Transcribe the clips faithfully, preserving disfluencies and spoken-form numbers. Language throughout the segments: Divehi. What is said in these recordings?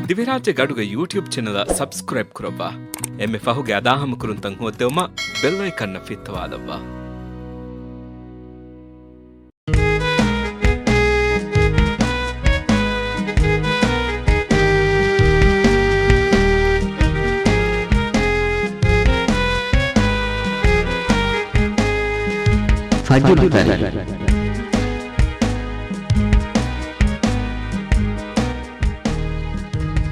ދިވެހިރާއްޖޭގެ އަޑުގެ ޔޫޓިއުބް ޗެނަލަށް ސަބްސްކްރައިބް ކުރައްވާ. އެންމެ ފަހުގެ އަދާހަމަކުރުންތައް ހޯއްދެވުމަށް ބެލް އައިކަންއަށް ފިއްތަވާލައްވާ. ފަޖުރު ތަރި.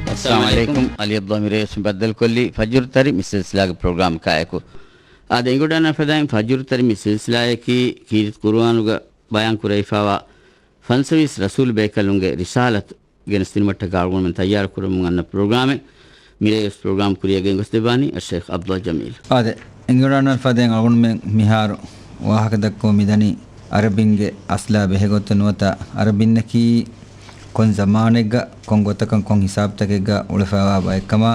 އައްސަލާމު ޢަލައިކުމް. ޢަލީ ޢަބްދުﷲ މިރޭވެސް ބައްދަލުކޮށްލީ ފަޖުރު ތަރި މި ސިލްސިލާގެ ޕްރޮގްރާމަކާއެކު. އާދެ، އެނގިވަޑަންނަ ފަދައިން ފަޖުރު ތަރި މި ސިލްސިލާއަކީ ކީރިތި ޤުރުއާނުގަ ބަޔާން ކުރެވިފައިވާ ފަންސަވީސް ރަސޫލު ބޭކަލުންގެ ރިސާލަތު ގެނެސްދިނުމަށްޓަކާ އަޅުގަނޑުމެން ތައްޔާރު ކުރަމުން އަންނަ ޕްރޮގްރާމެއް. މިރޭވެސް ޕްރޮގްރާމް ކުރިޔަށް ގެންގޮސްދެއްވާނީ އައްޝައިޚް ޢަބްދުﷲ ޖަމީލް. އާދެ، އެނގިވަޑަންނަ ފަދައިން އަޅުގަނޑުމެން މިހާރު ވާހަކަ ދައްކަމުން މިދަނީ ޢަރަބިންގެ އަސްލާ ބެހޭގޮތުން ނުވަތަ ޢަރަބިންނަކީ ކޮން ޒަމާނެއްގަ، ކޮން ގޮތަކަށް، ކޮން ހިސާބުތަކެއްގަ އުޅެފައިވާ ބައެއްކަމާ،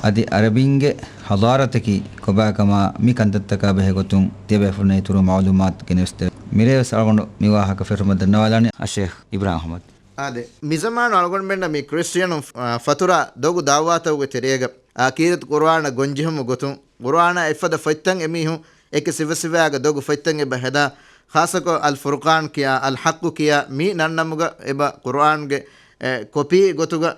އަދި ޢަރަބިންގެ ޙަޟާރަތަކީ ކޮބާކަމާ، މި ކަންތައްތަކާ ބެހޭގޮތުން ތިޔަބޭފުޅުންނަށް އިތުރު މަޢުލޫމާތު ގެނެސްދެވޭ. މިރޭވެސް އަޅުގަނޑު މި ވާހަކަ ފެށުމަށް ދަންނަވާލާނީ އައްޝައިޚް އިބްރާހިމް އަޙްމަދު. އާދެ، މިޒަމާނު އަޅުގަނޑުމެންނަށް މި ކްރިސްޓިއަނުން، އާ، ފަތުރާ ދޮގު ދަޢުވާތަކުގެ ތެރޭގަ، އާ، ކީރިތި ޤުރުއާނަށް ގޮންޖެހުމުގެ ގޮތުން، ޤުރުއާނާ އެއްފަދަ ފޮތްތައް އެމީހުން އެކި ސިފަސިފައިގެ ދޮގު ފޮތްތައް އެބަ ހެދާ، ޚާއްޞަކޮށް އަލް ފުރުޤާން ކިޔާ، އަލް ޙައްޤު ކިޔާ މި ނަންނަމުގަ އެބަ ޤުރުއާންގެ، އެ، ކޮޕީ ގޮތުގަ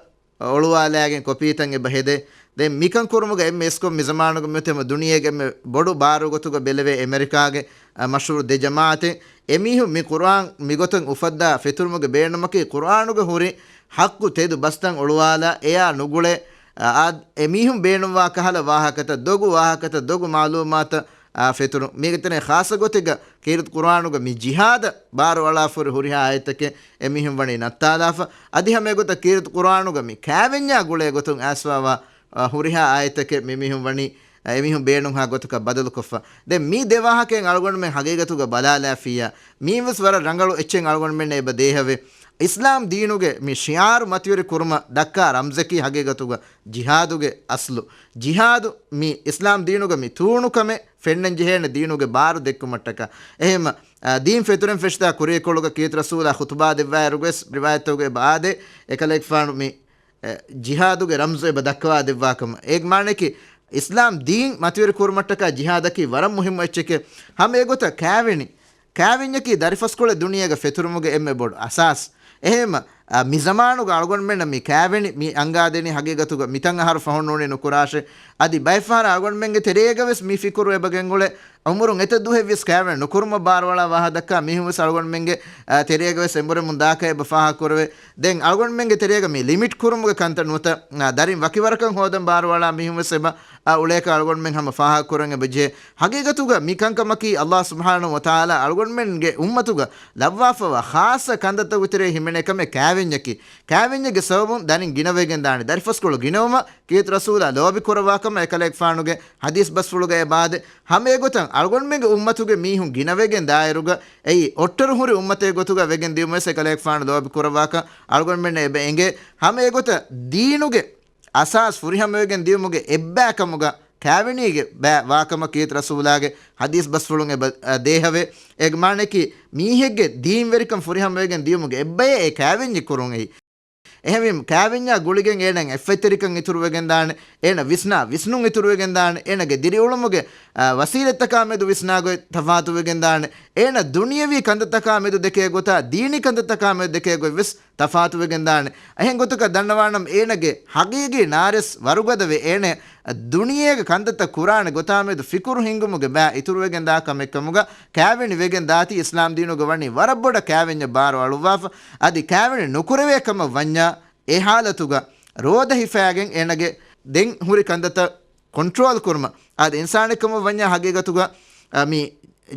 އޮޅުވާލާގެން ކޮޕީތައް އެބަ ހެދޭ. ދެން މިކަން ކުރުމުގަ އެންމެ އިސްކޮށް މި ޒަމާނުގަ މިއޮތީ ހަމަ ދުނިޔޭގެ އެންމެ ބޮޑު ބާރު ގޮތުގަ ބެލެވޭ އެމެރިކާގެ، އަ، މަޝްހޫރު ދެ ޖަމާޢަތެއް. އެމީހުން މި ޤުރުއާން މިގޮތަށް އުފައްދާ ފެތުރުމުގެ ބޭނުމަކީ ޤުރުއާނުގަ ހުރި ޙައްޤު ތެދު ބަސްތައް އޮޅުވާލާ އެޔާ ނުގުޅޭ، އާ، އެމީހުން ބޭނުންވާ ކަހަލަ ވާހަކަތައް، ދޮގު ވާހަކަތައް، ދޮގު މަޢުލޫމާތަށް، އާ، ފެތުރުން. މީގެ ތެރެއިން ޚާއްޞަ ގޮތެއްގަ ކީރިތި ޤުރުއާނުގަ މި ޖިހާދަށް ބާރު އަޅާފަ ހުރި ހުރިހާ އާޔަތްތަކެއް އެމީހުން ވަނީ ނައްތާލާފަ. އަދި ހަމަ އެގޮތަށް ކީރިތި ޤުރުއާނުގަ މި ކާވެންޏާ ގުޅޭ ގޮތުން އައިސްފައިވާ، އާ، ހުރިހާ އާޔަތްތަކެއް މިމީހުން ވަނީ، އާ، އެމީހުން ބޭނުންހާ ގޮތަކަށް ބަދަލުކޮށްފަ. ދެން މި ދެ ވާހަކައިން އަޅުގަނޑުމެން ހަގީގަތުގަ ބަލާލާފިއްޔާ، މީވެސް ވަރަށް ރަނގަޅު އެއްޗެއް އަޅުގަނޑުމެންނަށް އެބަ ދޭހަވޭ. އިސްލާމް ދީނުގެ މި ޝިޢާރު މަތިވެރި ކުރުމަށް ދައްކާ ރަމްޒަކީ ހަގީގަތުގަ ޖިހާދުގެ އަސްލު. ޖިހާދު މި އިސްލާމް ދީނުގަ މި ތޫނުކަމެއް ފެންނަން ޖެހޭނެ ދީނުގެ ބާރު ދެއްކުމަށްޓަކާ. އެހެން، އާ، ދީން ފެތުރެން ފެށިދާ ކުރިއަކޮޅުގަ ކީރިތި ރަސޫލާ ޚުތުބާ ދެއްވާއިރުވެސް ރިވާޔަތްތަކުގަ އެބަ އާދޭ، އެކަލޭގެފާނު މި، އެ، ޖިހާދުގެ ރަމްޒު އެބަ ދައްކަވާ ދެއްވާކަމަށް. އޭގެ މާނައަކީ އިސްލާމް ދީން މަތިވެރި ކުރުމަށްޓަކާ ޖިހާދަކީ ވަރަށް މުހިއްމު އެއްޗެކޭ. ހަމަ އެގޮތަށް ކާވެނި ކާވެންޏަކީ ދަރިފަސްކޮޅެއް ދުނިޔޭގަ ފެތުރުމުގެ އެންމެ ބޮޑު އަސާސް. އެހެންމަ، އަ، މި ޒަމާނުގަ އަޅުގަނޑުމެންނަށް މި ކާވެނި މި އަންގާދެނީ ހަގީގަތުގަ މިތަން އަހަރު ފަހުން ނޫނީ ނުކުރާށޭ. އަދި ބައެއްފަހަރަށް އަޅުގަނޑުމެންގެ ތެރޭގަވެސް މި ފިކުރު އެބަ ގެންގުޅޭ. އުމުރުން އެތައް ދުހެއްވެސް ކާވެނި ނުކުރުމަށް ބާރުއަޅާ ވާހަކަ ދައްކާ މީހުންވެސް އަޅުގަނޑުމެންގެ، އަ، ތެރޭގަވެސް އެނބުރެމުން ދާކަށް އެބަ ފާހަގަކުރެވޭ. ދެން އަޅުގަނޑުމެންގެ ތެރޭގަ މި ލިމިޓް ކުރުމުގެ ކަންތައް ނުވަތަ، އަ، ދަރިން ވަކިވަރަކަށް ހޯދަން ބާރުއަޅާ މީހުންވެސް އެބަ، އަ، އުޅޭކަށް އަޅުގަނޑުމެން ހަމަ ފާހަގަކުރަން އެބަޖެހޭ. ހަގީގަތުގަ މި ކަންކަމަކީ ﷲ ސުބްޙާނަހޫ ވަތަޢާލާ އަޅުގަނޑުމެންގެ އުއްމަތުގަ ލައްވާފައިވާ ޚާއްޞަ ކަންތައްތަކުގެ ތެރެއިން ހިމެނޭ ކަމެއް ކާވެންޏަކީ. ކާވެންޏެއްގެ ސަބަބުން ދަރިން ގިނަވެގެން ދާނެ. ދަރިފަސްކޮޅު ގިނަވުމަށް ކީރިތި ރަސޫލާ ލޯބި ކުރައްވާކަމަށް އެކަލޭގެފާނުގެ ޙަދީޘް ބަސްފުޅުގައި އެބަ އާދޭ. ހަމަ އެގޮތަށް އަޅުގަނޑުމެންގެ އުއްމަތުގެ މީހުން ގިނަވެގެން ދާއިރުގަ އެއީ އޮށްޓަރު ހުރި އުއްމަތެއް ގޮތުގަ ވެގެން ދިޔުމަށް އެކަލޭގެފާނު ލޯބި ކުރައްވާކަން އަޅުގަނޑުމެންނަށް އެބަ އެނގޭ. ހަމަ އެގޮތަށް ދީނުގެ އަސާސް ފުރިހަމަވެގެން ދިޔުމުގެ އެއްބައި ކަމުގަ ކާވެނީގެ ބައި ވާކަމަށް ކީރިތި ރަސޫލާގެ ޙަދީޘް ބަސްފުޅުން އެބަ، އަ، ދޭހަވޭ. އޭގެ މާނައަކީ މީހެއްގެ ދީންވެރިކަން ފުރިހަމަވެގެން ދިޔުމުގެ އެއްބަޔޭ އެ ކާވެންޏެއް ކުރުން އެއީ. އެހެންވީމަ، ކާވެންޏާ ގުޅިގެން އޭނައަށް އެއްފަތްތެރިކަން އިތުރުވެގެންދާނެ، އޭނަ ވިސްނާ ވިސްނުން އިތުރުވެގެންދާނެ، އޭނަގެ ދިރިއުޅުމުގެ، އާ، ވަސީލަތްތަކާ މެދު ވިސްނާ ގޮތް ތަފާތުވެގެންދާނެ، އޭނަ ދުނިޔަވީ ކަންތައްތަކާ މެދު ދެކޭ ގޮތާ، ދީނީ ކަންތައްތަކާ މެދު ދެކޭ ގޮތްވެސް ތަފާތުވެގެންދާނެ. އެހެން ގޮތަކަށް ދަންނަވާނަމަ، އޭނަގެ ހަގީގީ ނާރެސް ވަރުގަދަވެ، އޭނަ ދުނިޔޭގެ ކަންތައްތައް ކުރާނެ ގޮތާ މެދު ފިކުރު ހިންގުމުގެ ބައި އިތުރުވެގެންދާ ކަމެއްކަމުގަ، ކާވެނި ވެގެން ދާތީ އިސްލާމް ދީނުގަ ވަނީ ވަރަށް ބޮޑަށް ކާވެންޏަށް ބާރު އަޅުއްވާފަ. އަދި ކާވެނި ނުކުރެވޭ ކަމަށް ވަންޏާ، އެ ޙާލަތުގަ ރޯދަ ހިފާގެން އޭނަގެ ދެން ހުރި ކަންތައްތައް ކޮންޓްރޯލް ކުރުމަށް. އަދި އިންސާނެއްކަމަށް ވަންޏާ ހަގީގަތުގަ، އަ، މި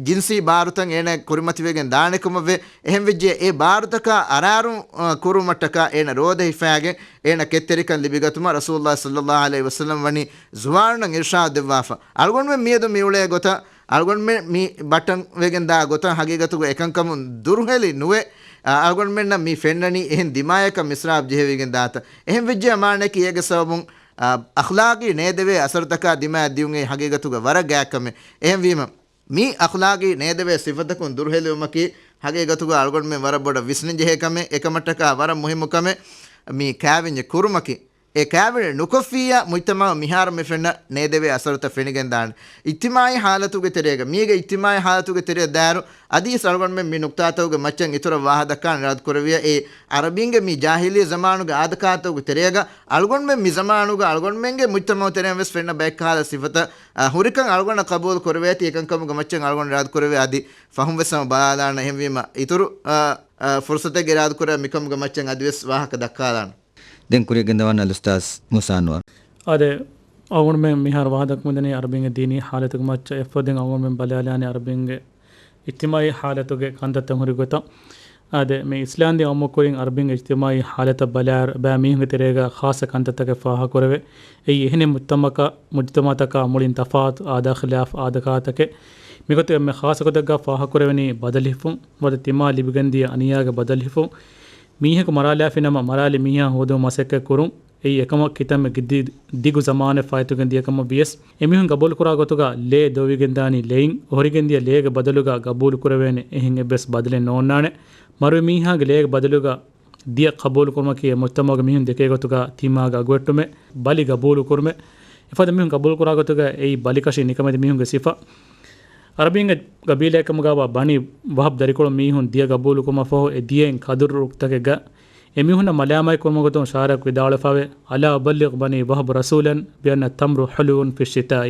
ޖިންސީ ބާރުތައް އޭނަ ކުރިމަތިވެގެން ދާނެކަމަށްވެ. އެހެންވެއްޖެ އެ ބާރުތަކާ އަރާރު، އަ، ކުރުމަށްޓަކާ އޭނަ ރޯދަ ހިފާގެން އޭނަ ކެތްތެރިކަން ލިބިގަތުމަށް ރަސޫލުﷲ ޞައްލަﷲ ޢަލައިހި ވަސައްލަމް ވަނީ ޒުވާނުން އިރުޝާދު ދެއްވާފަ. އަޅުގަނޑުމެން މިއަދު މި އުޅޭ ގޮތަށް އަޅުގަނޑުމެން މި ބައްޓަން ވެގެން ދާ ގޮތަށް ހަގީގަތުގަ އެކަންކަމުން ދުރުހެލި ނުވެ، އަ، އަޅުގަނޑުމެންނަށް މި ފެންނަނީ އެހެން ދިމާޔަކަށް މިސްރާބް ޖެހެވިގެން ދާތަން. އެހެން ވެއްޖެ މާނައަކީ އޭގެ ސަބަބުން، އަ، އަޚްލާގީ ނޭދެވޭ އަސަރުތަކާ ދިމާޔަށް ދިޔުން އެއީ ހަގީގަތުގަ ވަރަށް ގާތް ކަމެއް. އެހެންވީމަ، މި އަޚްލާގީ ނޭދެވޭ ސިފަތަކުން ދުރުހެލިވުމަކީ ހަގީގަތުގަ އަޅުގަނޑުމެން ވަރަށް ބޮޑަށް ވިސްނަން ޖެހޭ ކަމެއް. އެކަމަށްޓަކާ ވަރަށް މުހިއްމު ކަމެއް މި ކާވެންޏެއް ކުރުމަކީ. އެ ކާވެނި ނުކޮށްފިއްޔާ މުޖްތަމަޢު މިހާރު މި ފެންނަ ނޭދެވޭ އަސަރުތައް ފެނިގެންދާނެ. އިޖްތިމާޢީ ޙާލަތުގެ ތެރޭގަ، މީގެ އިޖްތިމާޢީ ޙާލަތުގެ ތެރެއަށް ދާއިރު އަދިވެސް އަޅުގަނޑުމެން މި ނުކްތާތަކުގެ މައްޗަށް އިތުރަށް ވާހަކަ ދައްކާން އިރާދަކުރެއްވިއްޔާ، އެ ޢަރަބީންގެ މި ޖާހިލީ ޒަމާނުގެ އާދަކާތަކުގެ ތެރޭގަ އަޅުގަނޑުމެން މި ޒަމާނުގަ އަޅުގަނޑުމެންގެ މުޖްތަމަޢު ތެރެއިން ވެސް ފެންނަ ބައެއް ކަހަލަ ސިފަތައް، އަ، ހުރިކަން އަޅުގަނޑަށް ޤަބޫލު ކުރެވޭތީ އެކަންކަމުގެ މައްޗަށް އަޅުގަނޑު އިރާދަކުރެއްވިއްޔާ އަދި ފަހުން ވެސް ހަމަ ބަލާލާނަން. އެހެންވީމަ އިތުރު، އަ، އަ، ފުރުޞަތެއްގަ އިރާދަކުރެއްވިއްޔާ މިކަމުގެ މައްޗަށް އަދިވެސް ވާހަކަ ދައްކާލާނަން. ދެން ކުރިއަށް ގެންދަވާން އަލްއުސްތާޛް މޫސާ އަންވަރު. އާދެ، އަޅުގަނޑުމެން މިހާރު ވާހަކަ ދައްކަމުން ދަނީ ޢަރަބީންގެ ދީނީ ޙާލަތުގެ މައްޗަށް. އެއަށްފަހު ދެން އަޅުގަނޑުމެން ބަލާލާނީ ޢަރަބީންގެ އިޖްތިމާޢީ ޙާލަތުގެ ކަންތައްތައް ހުރި ގޮތަށް. އާދެ، މި އިސްލާމްދީން އޮންމުކުރިން ޢަރަބީންގެ އިޖްތިމާޢީ ޙާލަތަށް ބަލާއިރު، ބައި މީހުންގެ ތެރޭގަ ޚާއްޞަ ކަންތައްތަކެއް ފާހަގަކުރެވޭ. އެއީ އެހެނި މުޖްތަމަޢަކަށް، މުޖްތަމަޢުތަކާ މުޅިން ތަފާތު އާދާ ޚިލާފު އާދަކާތަކެއް. މިގޮތުން އެންމެ ޚާއްޞަ ގޮތެއްގަ ފާހަގަކުރެވެނީ ބަދަލުހިފުން. ނުވަތަ ތިމާ ލިބިގެންދިޔަ އަނިޔާގެ ބަދަލުހިފުން. މީހަކު މަރާލާފިނަމަ، މަރާލި މީހާ ހޯދުމަށް މަސައްކަތް ކުރުން. އެއީ އެކަމަކު ކިތަންމެ ގި-، ދި-، ދިގު ޒަމާނެއް ފާއިތުވެގެން ދިޔަކަމަށް ވިޔަސް، އެމީހުން ގަބޫލުކުރާ ގޮތުގަ ލޭ ދޮވިގެންދާނީ ލެއިން، އޮހޮރިގެންދިޔަ ލޭގެ ބަދަލުގަ ގަބޫލުކުރެވޭނެ އެހެން އެއްވެސް ބަދަލެއް ނޯންނާނެ. މަރުވި މީހާގެ ލޭގެ ބަދަލުގަ ދިޔަ ޤަބޫލުކުރުމަކީ އެ މުޖްތަމަޢުގެ މީހުން ދެކޭ ގޮތުގަ ތިމާގެ އަގުވެއްޓުމެއް، ބަލި ގަބޫލުކުރުމެއް. އެފަދަ މީހުން ގަބޫލުކުރާ ގޮތުގަ އެއީ ބަލިކަށި ނިކަމެތި މީހުންގެ ސިފަ. ޢަރަބީންގެ ޤަބީލާއެއްކަމުގައިވާ ބަނީ ވަހަބް ދަރިކޮޅު މީހުން ދިޔަ ގަބޫލުކުރުމަށްފަހު އެ ދިޔައިން ކަދުރު ރުއްތަކެއްގަ އެމީހުންނަށް މަލާމާތްކުރުމުގެ ގޮތުން ޝާއިރަކު ވިދާޅުވެފައިވޭ، ألا أبلغ بني وهب رسولا بأن التمر حلو في الشتاء.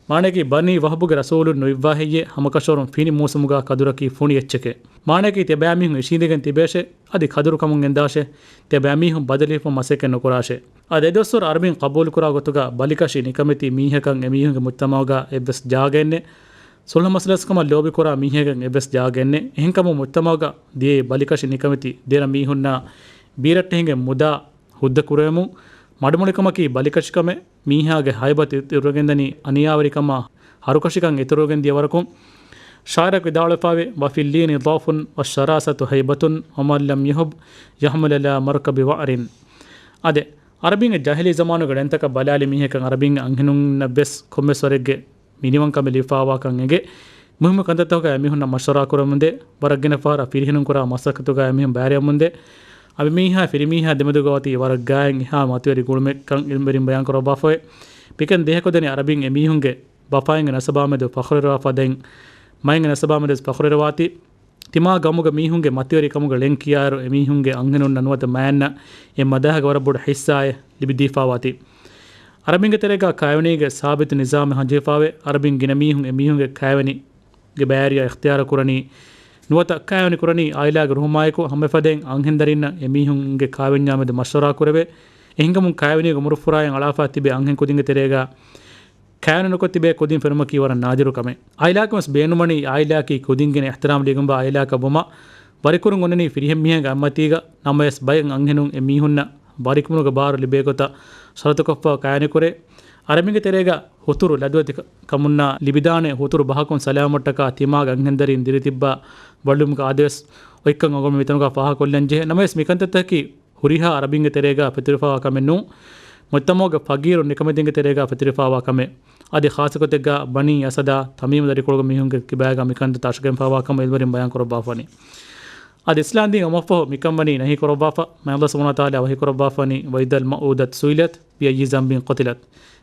މާނައަކީ، ބަނީ ވަހަބުގެ ރަސޫލުން ނުއިއްވާ ހެއްޔޭ ހަމަކަށަވަރުން ފިނި މޫސުމުގަ ކަދުރަކީ ފުނި އެއްޗެކޭ. މާނައަކީ، ތިޔަބައިމީހުން އިށީނދެގެން ތިބޭށޭ، އަދި ކަދުރުކަމުން ގެންދާށޭ، ތިޔަބައިމީހުން ބަދަލުހިފުން މަސައްކަތް ނުކުރާށޭ. އަދި އެދުވަސްވަރު ޢަރަބީން ޤަބޫލުކުރާ ގޮތުގަ ބަލިކަށި ނިކަމެތި މީހަކަށް އެމީހުންގެ މުޖްތަމަޢުގަ އެއްވެސް ޖާގައެއްނެއް. ޞުލްޙު މަސައްކަތްކަމަށް ލޯބިކުރާ މީހެއްގެ އެއްވެސް ޖާގައެއްނެއް. އެހެންކަމުން މުޖްތަމަޢުގަ ދިޔައީ ބަލިކަށި ނިކަމެތި ދެރަ މީހުންނާ ބީރައްޓެހިނގެ މުދާ ހުއްދަ ކުރެވެމުން، މަޑުމޮޅިކަމަކީ ބަލިކަށިކަމެއް، މީހާގެ ހައިބަތު އިތުރުވެގެންދަނީ އަނިޔާވެރިކަމާ ހަރުކަށިކަން އިތުރުވެގެން ދިޔަ ވަރަކުން. ޝާއިރަކު ވިދާޅުވެފައިވޭ، وفي اللين ضعف والشراسة هيبة ومن لم يهب يحمل على مركب وعر. އާދެ، ޢަރަބީންގެ ޖާހިލީ ޒަމާނުގެ ޅެންތަކަށް ބަލާލި މީހަކަށް ޢަރަބީންގެ އަންހެނުންނަށްވެސް ކޮންމެސް ވަރެއްގެ މިނިވަންކަމެއް ލިބިފާވާކަން އެނގޭ. މުހިއްމު ކަންތައްތަކުގަ އެމީހުންނަށް މަޝްވަރާ ކުރަމުންދޭ، ވަރަށް ގިނަ ފަހަރަށް ފިރިހެނުން ކުރާ މަސައްކަތުގަ އެމީހުން ބައިވެރިވަމުންދޭ. އަނބިމީހާ ފިރިމީހާ ދެމެދުގަ އޮތީ ވަރަށް ގާތް އެހާ މަތިވެރި ގުޅުމެއްކަން ޢިލްމުވެރިން ބަޔާންކުރައްވާފައި. މިކަން ދޭހަކޮށްދަނީ ޢަރަބީން އެމީހުންގެ ބަފައިންގެ ނަސަބާމެދު ފަޚުރުވެރިވާ ފަދައިން، މައިންގެ ނަސަބާމެދުވެސް ފަޚުރުވެރިވާތީ. ތިމާ ގައުމުގެ މީހުންގެ މަތިވެރިކަމުގެ ޅެން ކިޔާއިރު، އެމީހުންގެ އަންހެނުންނަށް ނުވަތަ މައިންނަށް އެ މަދާހުގެ ވަރަށް ބޮޑު ޙިއްޞާއެއް ލިބިދީފާވާތީ. ޢަރަބިންގެ ތެރޭގަ ކާވެނީގެ ސާބިތު ނިޒާމެއް ހަނދުވެފާވޭ. ޢަރަބިން ގިނަ މީހުން އެމީހުންގެ ކާވެނީގެ ބައިވެރިޔާ އިޚްތިޔާރު ކުރަނީ ނުވަތަ ކާވެނި ކުރަނީ ޢާއިލާގެ ރުހުމާއެކު. ހަމައެފަދައިން އަންހެންދަރިންނަށް އެމީހުންގެ ކާވެންޏާމެދު މަޝްވަރާ ކުރެވޭ. އެހިނގަމުން ކާވެނީގެ އުމުރުފުރާއިން އަޅާފަ ތިބޭ އަންހެން ކުދިންގެ ތެރޭގަ ކާވެނި ނުކޮށް ތިބޭ ކުދިން ފެނުމަކީ ވަރަށް ނާދިރު ކަމެއް. ޢާއިލާއަކުން ވެސް ބޭނުމަނީ ޢާއިލާއަކީ ކުދިން ގިނަ އިޙްތިރާމް ލިޔެގެންވާ ޢާއިލާއަކަށް ވުމަށް. ވަރިކުރުން އޮންނަނީ ފިރިހެން މީހާގެ އަތްމަތީގަ. ނަމަވެސް ބައެއް އަންހެނުން އެ މީހުންނަށް ވަރިކުރުމުގެ ބާރު ލިބޭ ގޮތަށް ޝަރުތުކޮށްފަ ކާވެނި ކުރޭ. ޢަރަބިންގެ ތެރޭގަ ހުތުރު ލަދުވެތި ކަ-، ކަމުންނާ ލިބިދާނެ ހުތުރު ބަހަކުން ސަލާމަތްޓަކާ ތިމާގެ އަންހެންދަރިން ދިރިތިއްބާ ބައްލުވުމުގެ އާދަވެސް އޮތްކަން އަޅުގަނޑު މިތަނުގަ ފާހަގަކޮށްލަން ޖެހޭ. ނަމަވެސް މިކަންތައްތަކަކީ ހުރިހާ ޢަރަބިންގެ ތެރޭގަ ފެތުރިފާވާ ކަމެއް ނޫން. މުޖްތަމަޢުގެ ފަގީރު ނިކަމެތިންގެ ތެރޭގަ ފެތުރިފާވާ ކަމެއް. އަދި ޚާއްޞަކޮށް ބަނީ އަސަދާ ތަމީމު ދަރިކޮޅުގެ މީހުންގެ ކިބާގަ މިކަންތައް ތަށުގެންފާވާ ކަމަށް ޢިލްމުވެރިން ބަޔާން ކުރައްވާފަވަނީ. އަދި އިސްލާމްދީން އައުމަށްފަހު މިކަންވަނީ ނަހީކުރައްވާފަ. މާތްﷲ ސުބްޙާނަހޫ ވަތަޢާލާ ވަޙީކުރައްވާފަވަނީ، وإذا الموءودة سئلت بأي ذنب قتلت.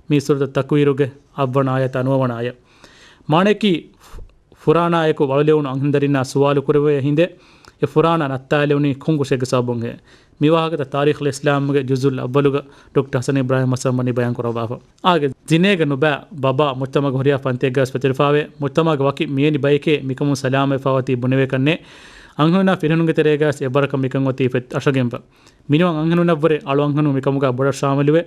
މީ ސޫރަތު ތަކްވީރުގެ އަށްވަނަ އާޔަތް، ނުވަވަނަ އާޔަތް. މާނައަކީ، ފުރާނާއެކު ވަޅުލެވުނު އަންހެންދަރިންނާ ސުވާލު ކުރެވޭ ހިނދެއް، އެ ފުރާނާ ނައްތާލެވުނީ ކޮން ކުށެއްގެ ސަބަބުންހޭ؟ މި ވާހަކަތައް ތާރީޚުލް އިސްލާމްގެ ޖުޒުލް އައްވަލުގަ ޑޮކްޓަރ ޙަސަން އިބްރާހިމް ޙަސަން ވަނީ ބަޔާން ކުރައްވާފަ. އާގެ ޒިނޭގެ ނުބައި ބަބާ މުޖްތަމަޢުގެ ހުރިހާ ފަންތައެއްގަވެސް ފެތުރިފާވޭ. މުޖްތަމަޢުގެ ވަކި މިވެނި ބަޔެކޭ މިކަމުން ސަލާމަތްވެފަވާތީ ބުނެވޭކަށްނެތް. އަންހެނުންނާ ފިރިހެނުންގެ ތެރޭގަވެސް އެއްވަރަކަށް މިކަން އޮތީ ފެތް އަށަގެންފަ. މިނިވަން އަންހެނުންނަށްވުރެ އަޅު އަންހެނުން މިކަމުގަ ބޮޑަށް ޝާމިލުވޭ.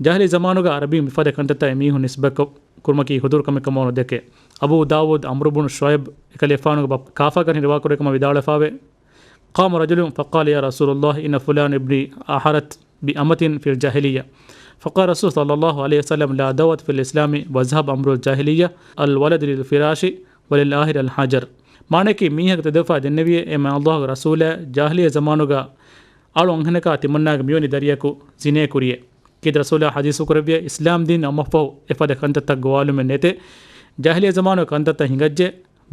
ޖާހިލީ ޒަމާނުގަ ޢަރަބީން މިފަދަ ކަންތައްތައް އެމީހުން ނިސްބަތްކޮށް ކުރުމަކީ ހުދުރު ކަމެއް ކަމަށް ނުދެކޭ. އަބޫ ދާވޫދު ޢަމްރު ބުނު ޝުޢައިބު އެކަލޭފާނުގެ ބަ-، ކާފާގަނޑި ރިވާކުރެއްވި ކަމަށް ވިދާޅުވެފާވޭ. قام رجل فقال يا رسول الله إن فلان ابني أحرت بأمة في الجاهلية. فقال رسول صلى الله عليه وسلم لا دعوة في الإسلام واذهب أمر الجاهلية، الولد للفراش وللآخر الحجر. މާނައަކީ މީހަކު ތެދުވެފަ ދެންނެވިއޭ، އޭ މާތްﷲ ގެ ރަސޫލާ، ޖާހިލީ ޒަމާނުގަ އަޅު އަންހެނަކާ ތިމަންނާގެ މިވެނި ދަރިޔަކު ޒިނޭ ކުރިޔޭ. ކީދެ ރަސޫލާ ޙަދީޘް ކުރެއްވިޔޭ، އިސްލާމް ދީން އައުމަށްފަހު އެފަދަ ކަންތައްތައް ގޮވާލުމެއް ނެތޭ. ޖާހިލީ ޒަމާނުގެ ކަންތައްތައް ހިނގައްޖެ،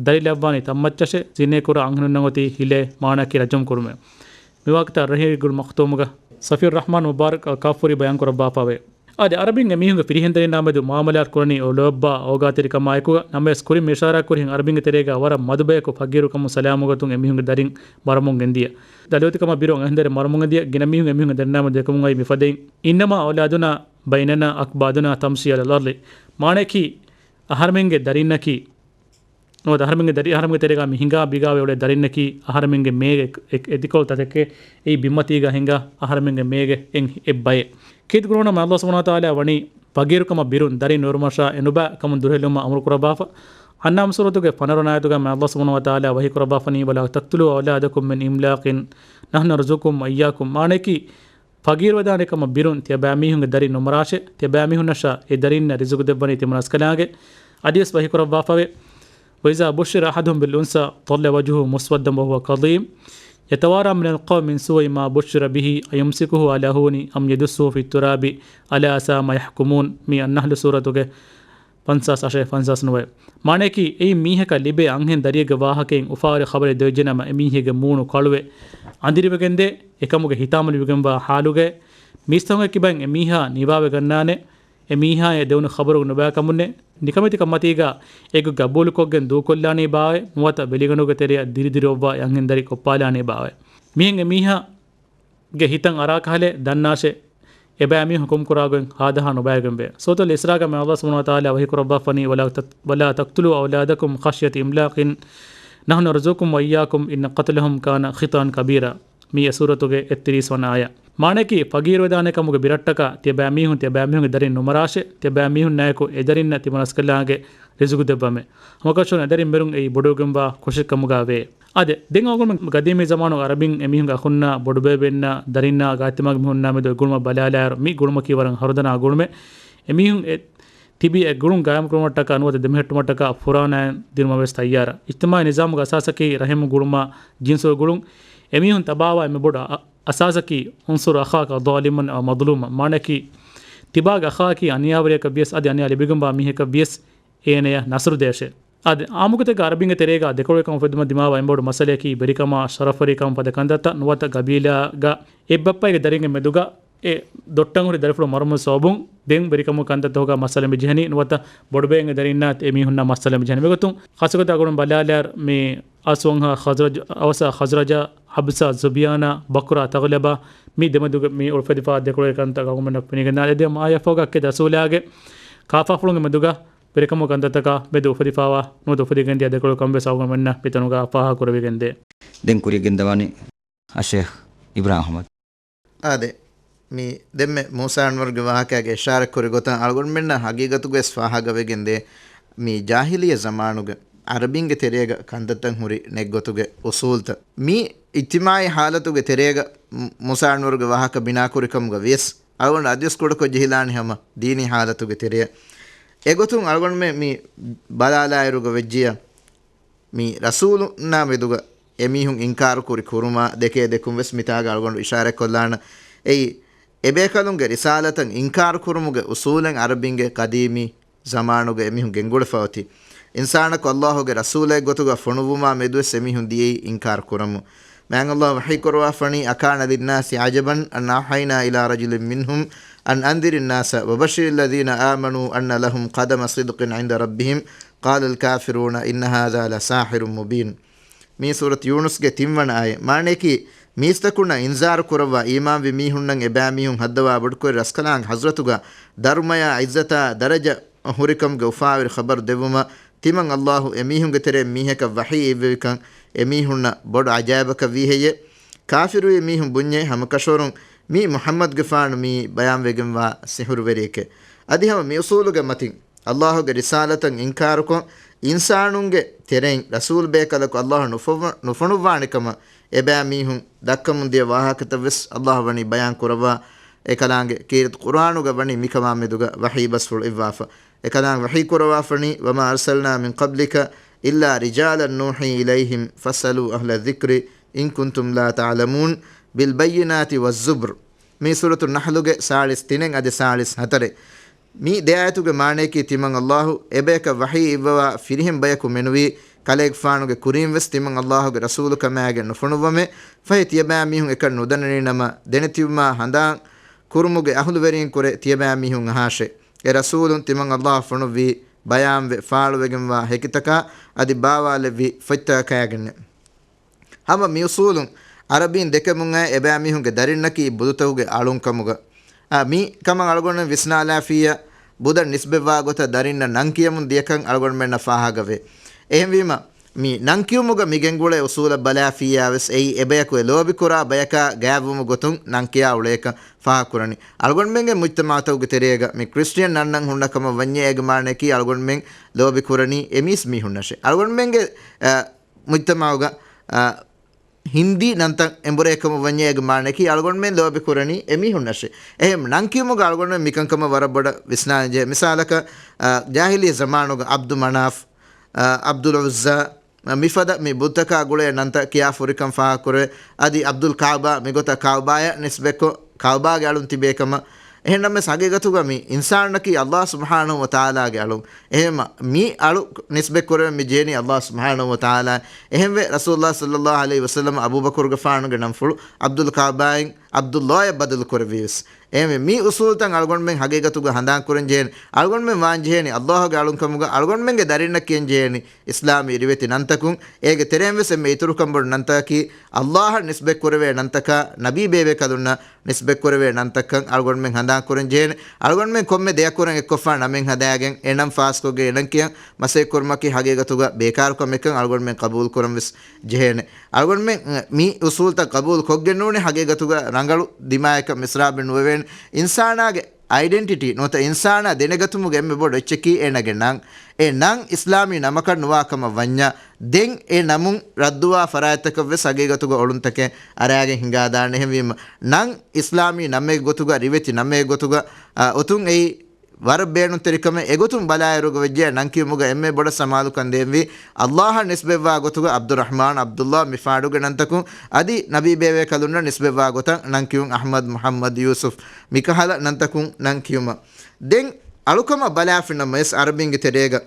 ދަރި ލައްވާނީ ތައްމައްޗަށޭ، ޒިނޭ ކުރާ އަންހެނުންނަށް އޮތީ ހިލޭ، މާނައަކީ ރަޖުމް ކުރުމޭ. މިވާހަކަތައް ރަހީގުލް މަޚްތޫމުގަ ސަފީއުއްރަޙްމާން މުބާރަކް އަލް ކާފޫރީ ބަޔާން ކުރައްވާފައެވެ. އާދެ، އަރަބިން އެމީހުންގެ ފިރިހެން ދަރިންނާމެދު މުއާމަލާތް ކުރަނީ އޮޅުވައްވާ އޯގާތެރިކަމާއެކުގަ، ނަމަވެސް ކުރިން މި އިޝާރާތް ކުރިހެން އަރަބިންގެ ތެރޭގަ ވަރަށް މަދު ބަޔަކު ފަގީރުކަމުން ސަލާމަތް ގޮތުން އެމީހުންގެ ދަރިން މަރަމުން ގެންދިޔަ. ދަލުވެތިކަމާ ބިރު އަންހެން ދަރިން މަރަމުން ގެންދިޔަ. ގިނަ މީހުން އެމީހުންގެ ދަރިންނާމެދު ދެކެމުން އައީ މިފަދައިން. إنما أولادنا بيننا أكبادنا تمشي على الأرض. މާނައަކީ، އަހަރެމެންގެ ދަރިންނަކީ ނުވަތަ އަހަރެމެންގެ ދަރި، އަހަރެމެންގެ ތެރޭގަ މި ހިނގާ ބިގާވެ އުޅޭ ދަރިންނަކީ އަހަރެމެންގެ މޭގެ އެ، އެ، އެދިކޮޅު ތަކެކޭ. އެއީ ބިންމަތީގަ ހިނގާ އަހަރެމެންގެ މޭގެ އެއް، އެއް ބައެއް. ކީރިތި ޤުރުއާނަށް މާތް ﷲ ސުބްޙާނަހޫ ވަތަޢާލާ ވަނީ ފަގީރުކަމަށް ބިރުން ދަރިން ނުއެރުމަށާ އެނުބައި ކަމުން ދުރުހެލުމަށް އަމުރު ކުރައްވާފަ. އަންޢާމް ސޫރަތުގެ ފަނަރަ ވަނަ އާޔަތުގަ މާތް ﷲ ސުބްޙާނަހޫ ވަތަޢާލާ ވަޙީ ކުރައްވާފަނީ، ولا تقتلوا أولادكم من إملاق نحن نرزقهم وإياكم. މާނައަކީ، ފަގީރުވެދާނެ ކަމަށް ބިރުން ތިޔަބައިމީހުންގެ ދަރިން ނުމަރާށޭ، ތިޔަބައިމީހުންނަށާ އެ ދަރިންނަށް ރިޒުގު ދެއްވަނީ ތިމަން ރަސްކަލާނގެ. އަދިވެސް ވަޙީ ކުރައްވާފަވޭ، وإذا بشر أحدهم بالأنثى ظل وجهه مسودا وهو كظيم يتوارى من القوم من سوء ما بشر به أيمسكه على هون أم يدسه في التراب ألا ساء ما يحكمون. މީ އައްނަޙްލު ސޫރަތުގެ ފަންސާސް އަށެއް ފަންސާސް ނުވައެއް. މާނައަކީ، އެއީ މީހަކަށް ލިބޭ އަންހެން ދަރިއެއްގެ ވާހަކައިން އުފާވެރި ޚަބަރެއް ދެވިއްޖެނަމަ، އެމީހެއްގެ މޫނު ކަޅުވެ އަނދިރިވެގެންދޭ. އެކަމުގެ ހިތާމަލުވެގެންވާ ޙާލުގައި މީސްތަކުންގެ ކިބައިން އެމީހާ ނިވާވެގަންނާނެ. އެމީހާއަށް ދެވުނު ޚަބަރު ނުބައިކަމުންނޭ. ނިކަމެތިކަން މަތީގަ އެއްގޮތް ގަބޫލުކޮށްގެން ދޫކޮށްލާނީ ބާވައޭ، ނުވަތަ ވެލިގަނޑުގެ ތެރެއަށް ދިރިދިރިއޮއްވާ އެ އަންހެން ދަރި ކޮށްޕާލާނީ ބާވައޭ. މިހެން އެމީހާ ގެ ހިތަށް އަރާ ކަހަލަ ދަންނާށޭ، އެބައިމީހުން ހުކުމް ކުރާގޮތް ހާދަހާ ނުބައިވެގެންވޭ. ސޫރަތުލް އިސްރާގަ މާތް ﷲ ސުބްޙާނަހޫ ވަތަޢާލާ ވަޙީ ކުރައްވާފަނީ، ولا تقتلوا أولادكم خشية إملاق نحن نرزقهم وإياكم إن قتلهم كان خطأ كبيرا. މީ އެ ސޫރަތުގެ އެއްތިރީސް ވަނަ އާޔަތް. މާނައަކީ، ފަގީރުވެދާނެ ކަމުގެ ބިރަށްޓަކާ ތިޔަބައިމީހުން ތިޔަބައިމީހުންގެ ދަރިން ނުމަރާށޭ، ތިޔަބައިމީހުންނާއެކު އެދަރިންނަށް ތިމަން ރަސްކަލާނގެ ރިޒުގު ދެއްވަމޭ. ހަމަކަށަވަރުން އެދަރިން މެރުން އެއީ ބޮޑުވެގެންވާ ކުށެއްކަމުގަ ވޭ. އާދެ، ދެން އަޅުގަނޑު ގަދީމީ ޒަމާނުގަ އަރަބިން އެމީހުންގެ އަޚުންނާ ބޮޑުބޭބެއިންނާ ދަރިންނާ ގާތްތިމާގެ މީހުންނާ މެދު އެ ގުޅުމަށް ބަލާލާއިރު، މި ގުޅުމަކީ ވަރަށް ހަރުދަނާ ގުޅުމެއް. އެމީހުން އެ ތިބީ އެ ގުޅުން ގާއިމްކުރުމަށްޓަކާ ނުވަތަ ދެމެހެއްޓުމަށްޓަކާ ފުރާނައިން ދިނުމަށް ވެސް ތައްޔާރަށް. އިޖްތިމާޢީ ނިޒާމުގެ އަސާސަކީ ރަޙިމު ގުޅުމާ ޖިންސުގެ ގުޅުން. އެމީހުން ތަބާވާ އެންމެ ބޮޑު އަ، އަސާސަކީ، انصر أخاك ظالما أو مظلوما. މާނައަކީ، ތިބާގެ އަޚާއަކީ އަނިޔާވެރިޔަކަށް ވިޔަސް އަދި އަނިޔާ ލިބިގެންވާ މީހަކަށް ވިޔަސް އޭނަޔަށް ނަޞްރު ދޭށޭ. އަދި އާއްމުގޮތެއްގަ އަރަބިންގެ ތެރޭގަ ދެކޮޅުވެރިކަން އުފެއްދުމަށް ދިމާވާ އެންމެ ބޮޑު މައްސަލައަކީ ވެރިކަމާ، ޝަރަފުވެރިކަން ފަދަ ކަންތައްތައް ނުވަތަ ގަބީލާގަ އެއްބައްޕައިގެ ދަރިންގެ މެދުގަ އެ ދޮށްޓަށް ހުރި ދަރިފުޅު މަރުމުގެ ސަބަބުން ދެން ވެރިކަމުގެ ކަންތައްތަކުގަ މައްސަލަ މި ޖެހެނީ ނުވަތަ ބޮޑުބޭބެއިންގެ ދަރިންނާ އެމީހުންނާ މައްސަލަ މި ޖެހެނީ. މިގޮތުން ޚާއްޞަގޮތަށް އަޅުގަނޑު ބަލާލާއިރު މި އައުސް ވަންހާ ޚަޒްރަޖު، އައުސާ ޚަޒްރަޖާ، ޙަބްސާ ޒުބިޔާނާ، ބަކުރާ ތަޣްލަބާ، މި ދެމެދުގެ މި އުފެދިފާ ދެކޮޅުވެރި ކަންތައް އަޅުގަނޑުމެންނަށް ފެނިގެންދާނެ. އެދެން މާޔަފޯގަ އެއްކެ ރަސޫލާގެ ކާފާފުޅުންގެ މެދުގަ ވެރިކަމުގެ ކަންތައްތަކާ މެދު އުފެދިފާވާ ނުވަތަ އުފެދިގެންދިޔަ ދެކޮޅު ކަން ވެސް އަޅުގަނޑުމެންނަށް މިތަނުގަ ފާހަގަ ކުރެވިގެންދޭ. ދެން ކުރިޔަށް ގެންދަވާނީ އައްޝޭޚް އިބްރާހިމް އަޙްމަދު. އާދެ، މި ދެންމެ މޫސާ އަންވަރުގެ ވާހަކައިގެ އިޝާރަތް ކުރި ގޮތަށް އަޅުގަނޑުމެންނަށް ހަގީގަތުގަވެސް ފާހަގަވެގެންދޭ، މި ޖާހިލިއްޔަ ޒަމާނުގެ އަރަބިންގެ ތެރޭގަ ކަންތައްތައް ހުރި ނެތް ގޮތުގެ އުސޫލުތައް. މި އިޖްތިމާޢީ ޙާލަތުގެ ތެރޭގަ މު، މޫސާ އަންވަރުގެ ވާހަކަ ބިނާކުރިކަމުގަ ވިޔަސް، އަޅުގަނޑު އަދިވެސް ކުޑަކޮށް ޖެހިލާނެ ހަމަ ދީނީ ޙާލަތުގެ ތެރެއަށް. އެގޮތުން އަޅުގަނޑުމެން މި ބަލާލާއިރުގަ ވެއްޖިޔަ، މި ރަސޫލުންނާ މެދުގަ އެމީހުން އިންކާރު ކުރި ކުރުމާ ދެކޭ ދެކުން ވެސް މިތާގަ އަޅުގަނޑު އިޝާރަތް ކޮށްލާނަ. އެއީ، އެބޭކަލުންގެ ރިސާލަތަށް އިންކާރު ކުރުމުގެ އުސޫލެއް އަރަބިންގެ ޤަދީމީ ޒަމާނުގަ އެމީހުން ގެންގުޅެފަ އޮތީ. އިންސާނަކު ﷲ ގެ ރަސޫލެއް ގޮތުގަ ފޮނުއްވުމާ މެދުވެސް އެމީހުން ދިޔައީ އިންކާރު ކުރަމުން. މާތް ﷲ ވަޙީ ކުރައްވާފަނީ، أكان للناس عجبا أن أوحينا إلى رجل منهم أن أنذر الناس وبشر الذين آمنوا أن لهم قدم صدق عند ربهم قال الكافرون إن هذا لساحر مبين. މީ ސޫރަތު ޔޫނުސްގެ ތިންވަނަ އާޔަތް. މާނައަކީ، މީސްތަކުންނަށް އިންޒާރު ކުރައްވާ އީމާންވި މީހުންނަށް އެބައިމީހުން ހައްދަވާ ބޮޑުކުރި ރަސްކަލާނގެ ޙަޟްރަތުގަ ދަރުމަޔާ ޢިއްޒަތާ ދަރަޖަ ހުރިކަމުގެ އުފާވެރި ޚަބަރު ދެއްވުމަށް ތިމަން ﷲ އެމީހުންގެ ތެރެއިން މީހަކަށް ވަޙީ އިއްވެވިކަން އެމީހުންނަށް ބޮޑު ޢަޖާއިބަކަށް ވީހެއްޔެ؟ ކާފިރުވި މީހުން ބުންޏޭ ހަމަކަށަވަރުން މީ މުޙައްމަދުގެފާނު މީ ބަޔާންވެގެންވާ ސިޙުރުވެރިއެކޭ. އަދި ހަމަ މި އުސޫލުގެ މަތިން ﷲ ގެ ރިސާލަތަށް އިންކާރުކޮށް، އިންސާނުންގެ ތެރެއިން ރަސޫލު ބޭކަލަކު ﷲ ނުފޮ، ނުފޮނުއްވާނެކަމަށް އެބައިމީހުން ދައްކަމުން ދިޔަ ވާހަކަތައް ވެސް ﷲ ވަނީ ބަޔާން ކުރައްވާ. އެކަލާނގެ ކީރިތި ޤުރްއާނުގަ ވަނީ މިކަމާ މެދުގަ ވަޙީ ބަސްފުޅު އިއްވާފަ. އެކަލާނގެ ވަޙީ ކުރައްވާފަނީ، وما أرسلنا من قبلك إلا رجالا نوحي إليهم فاسألوا أهل الذكر إن كنتم لا تعلمون بالبينات والزبر. މީ ސޫރަތު ނަޙްލުގެ ސާޅީސް ތިނެއް އަދި ސާޅީސް ހަތަރެއް. މި ދެ އާޔަތުގެ މާނައަކީ ތިމަން ﷲ އެބަޔަކަށް ވަޙީ އިއްވަވާ ފިރިހެން ބަޔަކު މެނުވީ ކަލޭގެފާނުގެ ކުރީން ވެސް ތިމަން އައްލާހުގެ ރަސޫލު ކަމާގެން ނުފޮނުއްވަމޭ. ފަހެ ތިޔަބައިމީހުން އެކަން ނުދަންނަނީ ނަމަ، ދެނެތިވުމާ ހަނދާން ކުރުމުގެ އަހުލުވެރީން ކުރެ ތިޔަބައިމީހުން އަހާށޭ. އެ ރަސޫލުން ތިމަން އައްލާހު ފޮނުއްވީ ބަޔާންވެ ފާޅުވެގެންވާ ހެކިތަކާ އަދި ބާވާލެއްވި ފޮތްތަކާގެންނޭ. ހަމަ މިއުސޫލުން އަރަބީން ދެކެމުން އައި އެބައިމީހުންގެ ދަރިންނަކީ ބުދުތަކުގެ އަޅުން ކަމުގަ. އާ، މި ކަމަށް އަޅުގަނޑު ވިސްނާލާފިއްޔާ، ބުދަށް ނިސްބަތްވާ ގޮތަށް ދަރިންނަށް ނަން ކިޔަމުން ދިޔަކަން އަޅުގަނޑުމެންނަށް ފާހަގަވޭ. އެހެންވީމަ، މި ނަން ކިޔުމުގަ މި ގެންގުޅޭ އުސޫލަށް ބަލާފިއްޔާ ވެސް އެއީ އެބަޔަކު އެ ލޯބިކުރާ ބަޔަކާ ގާތްވުމުގެ ގޮތުން ނަން ކިޔާ އުޅޭކަން ފާހަގަކުރަނީ. އަޅުގަނޑުމެންގެ މުޖްތަމަޢުތަކުގެ ތެރޭގަ މި ކްރިސްޓިއަން ނަންނަން ހުންނަ ކަމަށް ވަންޏާ އޭގެ މާނައަކީ އަޅުގަނޑުމެން ލޯބިކުރަނީ އެމީސް މީހުންނަށޭ. އަޅުގަނޑުމެންގެ، އަ، މުޖްތަމަޢުގަ، އަ، ހިންދީ ނަންތައް އެނބުރޭ ކަމަށް ވަންޏާ އޭގެ މާނައަކީ އަޅުގަނޑުމެން ލޯބިކުރަނީ އެމީހުންނަށޭ. އެހެން ނަން ކިޔުމުގަ އަޅުގަނޑުމެން މިކަންކަމަށް ވަރަށް ބޮޑަށް ވިސްނާލަންޖެހޭ. މިސާލަކަށް، އަ، ޖާހިލިއްޔަ ޒަމާނުގަ ޢަބްދު މަނާފް، އަ، ޢަބްދުލް ޢުއްޒާ، މިފަދަ މި ބުއްތަކާ ގުޅޭ ނަންތައް ކިޔާ ފުރިކަން ފާހަގަކުރޭ. އަދި ޢަބްދުލް ކަޢުބާ މިގޮތަށް ކަޢުބާޔަށް ނިސްބަތްކޮށް، ކަޢުބާގެ އަޅުން ތިބޭ ކަމަށް. އެހެންނަމަވެސް ހަގީގަތުގަ މި އިންސާނަކީ އައްލާހު ސުބްޙާނަހު ވަތަޢާލާގެ އަޅުން. އެހެންމަ މި އަޅު ނިސްބަތްކުރެވެން މި ޖެހެނީ އައްލާހު ސުބްޙާނަހު ވަތަޢާލާ. އެހެންވެ، ރަސޫލުﷲ ޞައްލައްލާހު ޢަލައިހި ވަސައްލަމަ އަބޫބަކުރުގެފާނުގެ ނަންފުޅު ޢަބްދުލް ކަޢުބާއިން ޢަބްދުﷲޔަށް ބަދަލު ކުރެއްވީވެސް. އެހެންވެ، މި އުސޫލުތައް އަޅުގަނޑުމެން ހަގީގަތުގަ ހަނދާން ކުރަން ޖެހޭނެ. އަޅުގަނޑުމެން ވާން ޖެހޭނީ އައްލާހުގެ އަޅުން ކަމުގަ. އަޅުގަނޑުމެންގެ ދަރިންނަށް ކިޔަން ޖެހޭނީ އިސްލާމީ ރިވެތި ނަންތަކުން. އޭގެ ތެރެއިން ވެސް އެންމެ އިތުރުކަން ބޮޑު ނަންތަކަކީ އައްލާހަށް ނިސްބަތް ކުރެވޭ ނަންތަކާ، ނަބީ ބޭބޭކަލުންނަށް ނިސްބަތް ކުރެވޭ ނަންތައްކަން އަޅުގަނޑުމެން ހަނދާން ކުރަން ޖެހޭނެ. އަޅުގަނޑުމެން ކޮންމެ ދެއަކުރެން އެއްކޮށްފާ ނަމެއް ހަދާގެން އެ ނަން ފާސްކޮށްގެން އެ ނަން ކިޔަން މަސައްކަތް ކުރުމަކީ ހަގީގަތުގަ ބޭކާރު ކަމެއްކަން އަޅުގަނޑުމެން ޤަބޫލު ކުރަން ވެސް ޖެހޭނެ. އަޅުގަނޑުމެން، އަ، މި އުސޫލުތައް ޤަބޫލު ކޮށްގެން ނޫނީ ހަގީގަތުގަ ރަނގަޅު ދިމާޔަކަށް މިސްރާބެއް ނުވެވޭނެ. އިންސާނާގެ އައިޑެންޓިޓީ ނުވަތަ އިންސާނާ ދެނެގަތުމުގެ އެންމެ ބޮޑު އެއްޗަކީ އޭނާގެ ނަން. އެ ނަން އިސްލާމީ ނަމަކަށް ނުވާ ކަމަށް ވަންޏާ، ދެން އެ ނަމުން ރައްދުވާ ފަރާތްތަކަށް ވެސް ހަގީގަތުގަ އޮޅުންތަކެއް އަރާގެން ހިނގާދާނެ. އެހެންވީމަ، ނަން އިސްލާމީ ނަމެއް ގޮތުގަ، ރިވެތި ނަމެއް ގޮތުގަ، އަ، އޮތުން އެއީ ވަރަށް ބޭނުންތެރިކަމެއް. އެގޮތުން ބަލާއިރުގަ ވެއްޖެ ނަން ކިޔުމުގަ އެންމެ ބޮޑަށް ސަމާލުކަން ދޭންވީ އައްލާހަށް ނިސްބަތްވާ ގޮތުގަ ޢަބްދުއްރަޙްމާން، ޢަބްދުއްލާ މި ފާޑުގެ ނަންތަކުން އަދި ނަބީ ބޭބޭ ކަލުންނަށް ނިސްބަތްވާ ގޮތަށް ނަން ކިޔުން، އަޙްމަދު، މުޙައްމަދު، ޔޫސުފް މިކަހަލަ ނަންތަކުން ނަން ކިޔުމަށް. ދެން އަޅުކަމަށް ބަލާފިނަމަވެސް އަރަބިންގެ ތެރޭގަ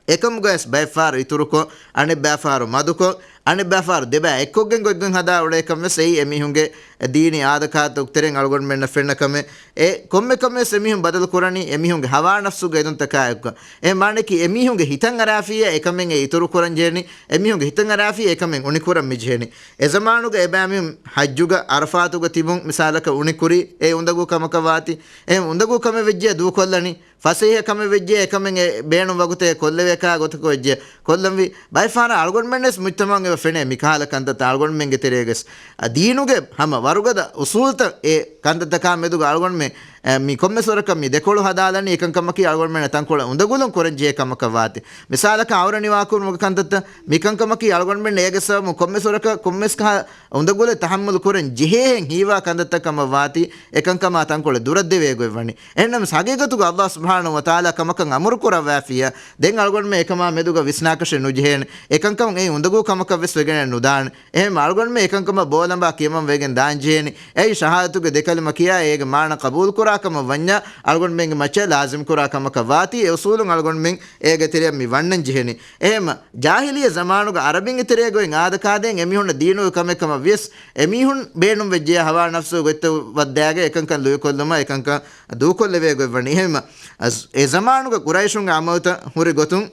އެކަމުގަވެސް ބައެއްފަހަރު އިތުރުކޮށް، އަނެއްބައިފަހަރު މަދުކޮށް، އަނެއްބައިފަހަރު ދެބައި އެއްކޮށްގެން ގޮތްގޮތް ހަދާ އުޅޭކަން ވެސް އެއީ އެމީހުންގެ ދީނީ އާދަކާދަތުގެ ތެރެއިން އަޅުގަނޑުމެންނަށް ފެންނަ ކަމެއް. އެ ކޮންމެ ކަމެއް ވެސް އެމީހުން ބަދަލު ކުރަނީ އެމީހުންގެ ހަވާ ނަފްސުގެ އެދުންތަކާ އެއްކޮށް. އެ މާނައަކީ އެމީހުންގެ ހިތަށް އަރާފިއްޔާ އެކަމެއް އެ އިތުރު ކުރަން ޖެހެނީ، އެމީހުންގެ ހިތަށް އަރާފިއްޔާ އެކަމެއް އުނިކުރަން މި ޖެހެނީ. އެ ޒަމާނުގަ އެބައިމީހުން ޙައްޖުގަ ޢަރަފާތުގަ ތިބުން މިސާލަކަށް އުނިކުރީ އެ އުނދަގޫ ކަމަކަށް ވާތީ. އެ އުނދަގޫ ކަމެއް ވެއްޖެ ދޫކޮށްލަނީ. ފަސޭހަ ކަމެއް ވެއްޖެ އެކަމެއް އެ ބޭނުން ވަގުތެއް ކޮށްލެވޭކާ ގޮތަކަށް ވެއްޖެ ކޮށްލަންވީ. ބައެއްފަހަރަށް އަޅުގަނޑުމެން ވެސް މުޖްތަމަޢުން އެބަ ފެނޭ މިކަހަލަ ކަންތައްތައް އަޅުގަނޑުމެންގެ ތެރޭގަސް. އަ، ދީނުގެ ހަމަ ވަރުގަދަ އުސޫލުތައް އެ ކަންތައްތަކާ މެދުގަ އަޅުގަނޑުމެން، އެ، މި ކޮންމެސް ވަރަކަށް މި ދެކޮޅު ހަދާލަނީ އެކަންކަމަކީ އަޅުގަނޑުމެންނަށް ތަންކޮޅެއް އުނދަގުލުން ކުރަން ޖެހޭ ކަމަކަށް ވާތީ. މިސާލަކަށް އައުރަ ނިވާކުރުމުގެ ކަންތައްތައް މިކަންކަމަކީ އަޅުގަނޑުމެން އޭގެ ސަބަބުން ކޮންމެސް ވަރަކަށް ކޮންމެސް ކަހަ އުނދަގުލެއް ތަޙައްމަލު ކުރަން ޖެހޭހެން ހީވާ ކަންތައްތައް ކަމަށް ވާތީ، އެކަންކަމާ ތަންކޮޅެއް ދުރަށް ދެވޭ ގޮތް ވަނީ. އެހެންނަމަވެސް ހަގީގަތުގަ އައްލާހު ސުބްޙާނަހު ވަތަޢާލާ ކަމަކަށް އަމުރު ކުރައްވާފިއްޔާ، ދެން އަޅުގަނޑުމެން އެކަމާ މެދުގަ ވިސްނާކަށެއް ނުޖެހޭނެ. އެކަންކަމުން އެއީ އުނދަގޫ ކަމަކަށް ވެސް ވެގެނެއް ނުދާނެ. އެހެން އަޅުގަނޑުމެން އެކަންކަމަށް ބޯލަނބާ ކިޔަމަން ވެގެން ދާން ޖެހޭނެ. އެއީ ޝަހާދަތުގެ ދެ ކަލިމަ ކިޔާ އޭގެ މާނަ ޤަބޫލު ކުރާ ކަމަށް ވަންޏާ، އަޅުގަނޑުމެންގެ މައްޗަށް ލާޒިމް ކުރާ ކަމަކަށް ވާތީ، އެ އުސޫލުން އަޅުގަނޑުމެން އޭގެ ތެރެއަށް މި ވަންނަން ޖެހެނީ. އެހެން ޖާހިލިއްޔަ ޒަމާނުގަ އަރަބިންގެ ތެރޭގައި އާދަކާދޭން އެމީހުންނަށް ދީނުގެ ކަމެއް ކަމަށް ވިޔަސް، އެމީހުން ބޭނުން ވެއްޖެޔާ ހަވާ ނަފްސު ގޮތްތައް ވައްދާގެ އެކަންކަން ލުއިކޮށްލުމަށް އެކަންކަން ދޫކޮށްލެވޭ ގޮތް ވަނީ. އެހެން އަސް-، އެ ޒަމާނުގަ ޤުރައިޝުންގެ ޢަމަލުތައް ހުރި ގޮތުން،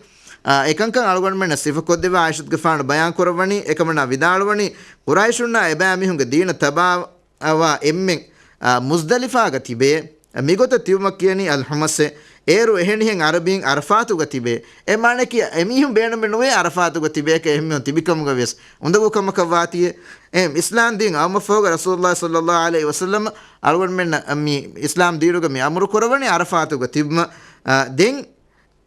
އާ، އެކަންކަން އަޅުގަނޑުމެންނަށް ސިފަކޮށްދެވާ ޢާއިޝަތުގެފާނު ބަޔާން ކުރައްވަނީ، އެކަމަނާ ވިދާޅުވަނީ، ޤުރައިޝުންނާ އެބައިމީހުންގެ ދީނަށް ތަބާވާ އެންމެން، އާ، މުޒްދަލިފާގަ ތިބޭ، މިގޮތަށް ތިބުމަށް ކިޔަނީ އަލްޙުމަސް. އޭރު އެހެނިހެން ޢަރަބީން ޢަރަފާތުގަ ތިބޭ. އެ މާނައަކީ އެމީހުން ބޭނުމެއް ނުވޭ ޢަރަފާތުގަ ތިބޭކަށް އެހެންމީހުން ތިބިކަމުގަ ވިޔަސް އުނދަގޫ ކަމަކަށް ވާތީއޭ. އެހެން އިސްލާމް ދީން އައުމަށް ފަހުގަ ރަސޫލުﷲ ޞައްލަﷲު ޢަލައިހި ވަސައްލަމަ އަޅުގަނޑުމެންނަށް މި އިސްލާމް ދީނުގަ މި އަމުރު ކުރައްވަނީ ޢަރަފާތުގަ ތިބުމަށް، އާ، ދެން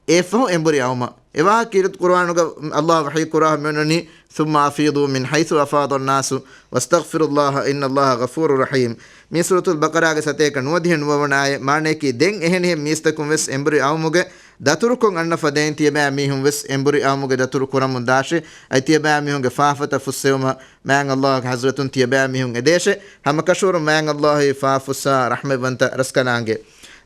އެއަށްފަހު އެނބުރި އައުމަށް. އެވާހަކަ ކީރިތި ޤުރުއާނުގަ ﷲ ވަޙީ ކުރާ މިއޮންނަނީ، ثم أفيضوا من حيث أفاض الناس واستغفروا الله إن الله غفور رحيم. މީ ސޫރަތުލް ބަޤަރާގެ ސަތޭކަ ނުވަދިހަ ނުވަވަނަ އާޔަތް. މާނައަކީ، ދެން އެހެނިހެން މީސްތަކުން ވެސް އެނބުރި އައުމުގެ ދަތުރުކޮށް އަންނަ ފަދައިން ތިޔަބައިމީހުން ވެސް އެނބުރި އައުމުގެ ދަތުރު ކުރަމުން ދާށޭ. އަދި ތިޔަބައިމީހުންގެ ފާފަތައް ފުއްސެވުމަށް މާތް ﷲގެ ޙަޟްރަތުން ތިޔަބައިމީހުން އެދޭށޭ. ހަމަކަށަވަރުން މާތް ﷲ އެ ފާފަ ފުއްސާ ރަޙްމަތްވަންތަ ރަސްކަލާނގެ.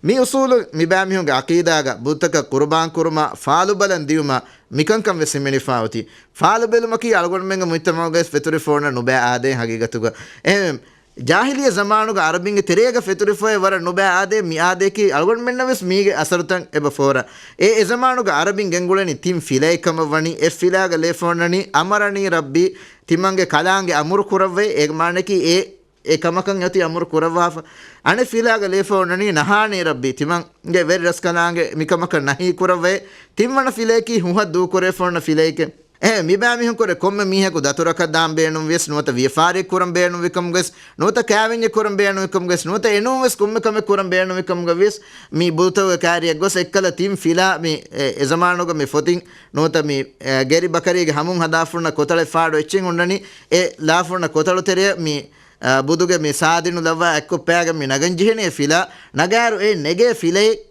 މި އުސޫލު މިބައިމީހުންގެ ޢަޤީދާގަ ބުއްތަކަށް ޤުރުބާން ކުރުމާ، ފާލުބަލަން ދިޔުމާ، މިކަންކަން ވެސް ހިމެނިފާ އޮތީ. ފާލު ބެލުމަކީ އަޅުގަނޑުމެންގެ މުޖްތަމަޢުގައި ވެސް ފެތުރިފަ އޮންނަ ނުބައި އާދައެއް ހަގީގަތުގަ. އެހެން ޖާހިލިއްޔަ ޒަމާނުގަ ޢަރަބިންގެ ތެރޭގަ ފެތުރިފައި ވަރަށް ނުބައި އާދައެއް މި އާދަޔަކީ އަޅުގަނޑުމެންނަށް ވެސް މީގެ އަސަރުތައް އެބަ ފޯރާ. އެ އެޒަމާނުގަ ޢަރަބިން ގެންގުޅެނީ ތިން ފިލައެއް ކަމަށް ވަނީ. އެއް ފިލާގަ ލޭފަ އޮންނަނީ، "އަމަރަނީ ރައްބީ"، ތިމަންގެ ކަލާނގެ އަމުރު ކުރައްވައި، އޭގެ މާނައަކީ އެ އެ ކަމަކަށް އޮތީ އަމުރު ކުރައްވާފަ. އަނެއް ފިލާގަ ލޭފަ އޮންނަނީ، "ނަހާނީ ރައްބީ"، ތިމަންގެ ވެރި ރަސްކަލާނގެ މިކަމަކަށް ނަހީ ކުރައްވައޭ. ތިންވަނަ ފިލަޔަކީ، "ހުހަށް ދޫކުރޭފަ" އޮންނަ ފިލައެކޭ. އެ މިބައިމީހުން ކުރެ ކޮންމެ މީހަކު ދަތުރަކަށް ދާން ބޭނުންވިޔަސް ނުވަތަ ވިޔަފާރި ކުރަން ބޭނުންވިކަމުގަސް ނުވަތަ ކާވެންޏެއް ކުރަން ބޭނުންވިކަމުގަސް ނުވަތަ އެނޫންވެސް ކޮންމެ ކަމެއް ކުރަން ބޭނުންވިކަމުގަވިޔަސް މި ބުދުތަކުގެ ކާރިއަށް ގޮސް އެއްކަލަ ތިން ފިލާ މި އެ، އެޒަމާނުގަ މި ފޮތިން ނުވަތަ މި، އެ، ގެރި ބަކަރީގެ ހަމުން ހަދާފަ އޮންނަ ކޮތަޅެއް ފާޑު އެއްޗެއް އޮންނަނީ. އެ ލާފަ އޮންނަ ކޮތަޅު ތެރެއަށް މި އާ، ބުދުގެ މި ސާދިނު ލައްވާ އެއްކޮށް ޕާގަން މި ނަގަން ޖެހެނީ އެ ފިލާ. ނަގާއިރު އެ ނެގޭ ފިލައެއް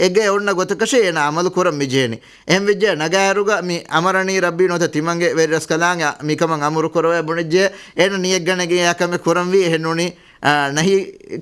އެގޭ އޮންނަ ގޮތަކަށޭ އޭނާ އަމަލު ކުރަން މި ޖެހެނީ. އެހެން ވެއްޖެ ނަގާއިރުގަ މި އަމަރަނީ ރައްބީ ނުވަތަ ތިމަންގެ ވެރި ރަސްކަލާނގެ މިކަމަށް އަމުރު ކުރަވައި ބުނެއްޖެ. އޭނަ ނިޔަތްގަނެގެ އެ ކަމެއް ކުރަންވީ އެހެން ނޫނީ، އާ، ނަހީ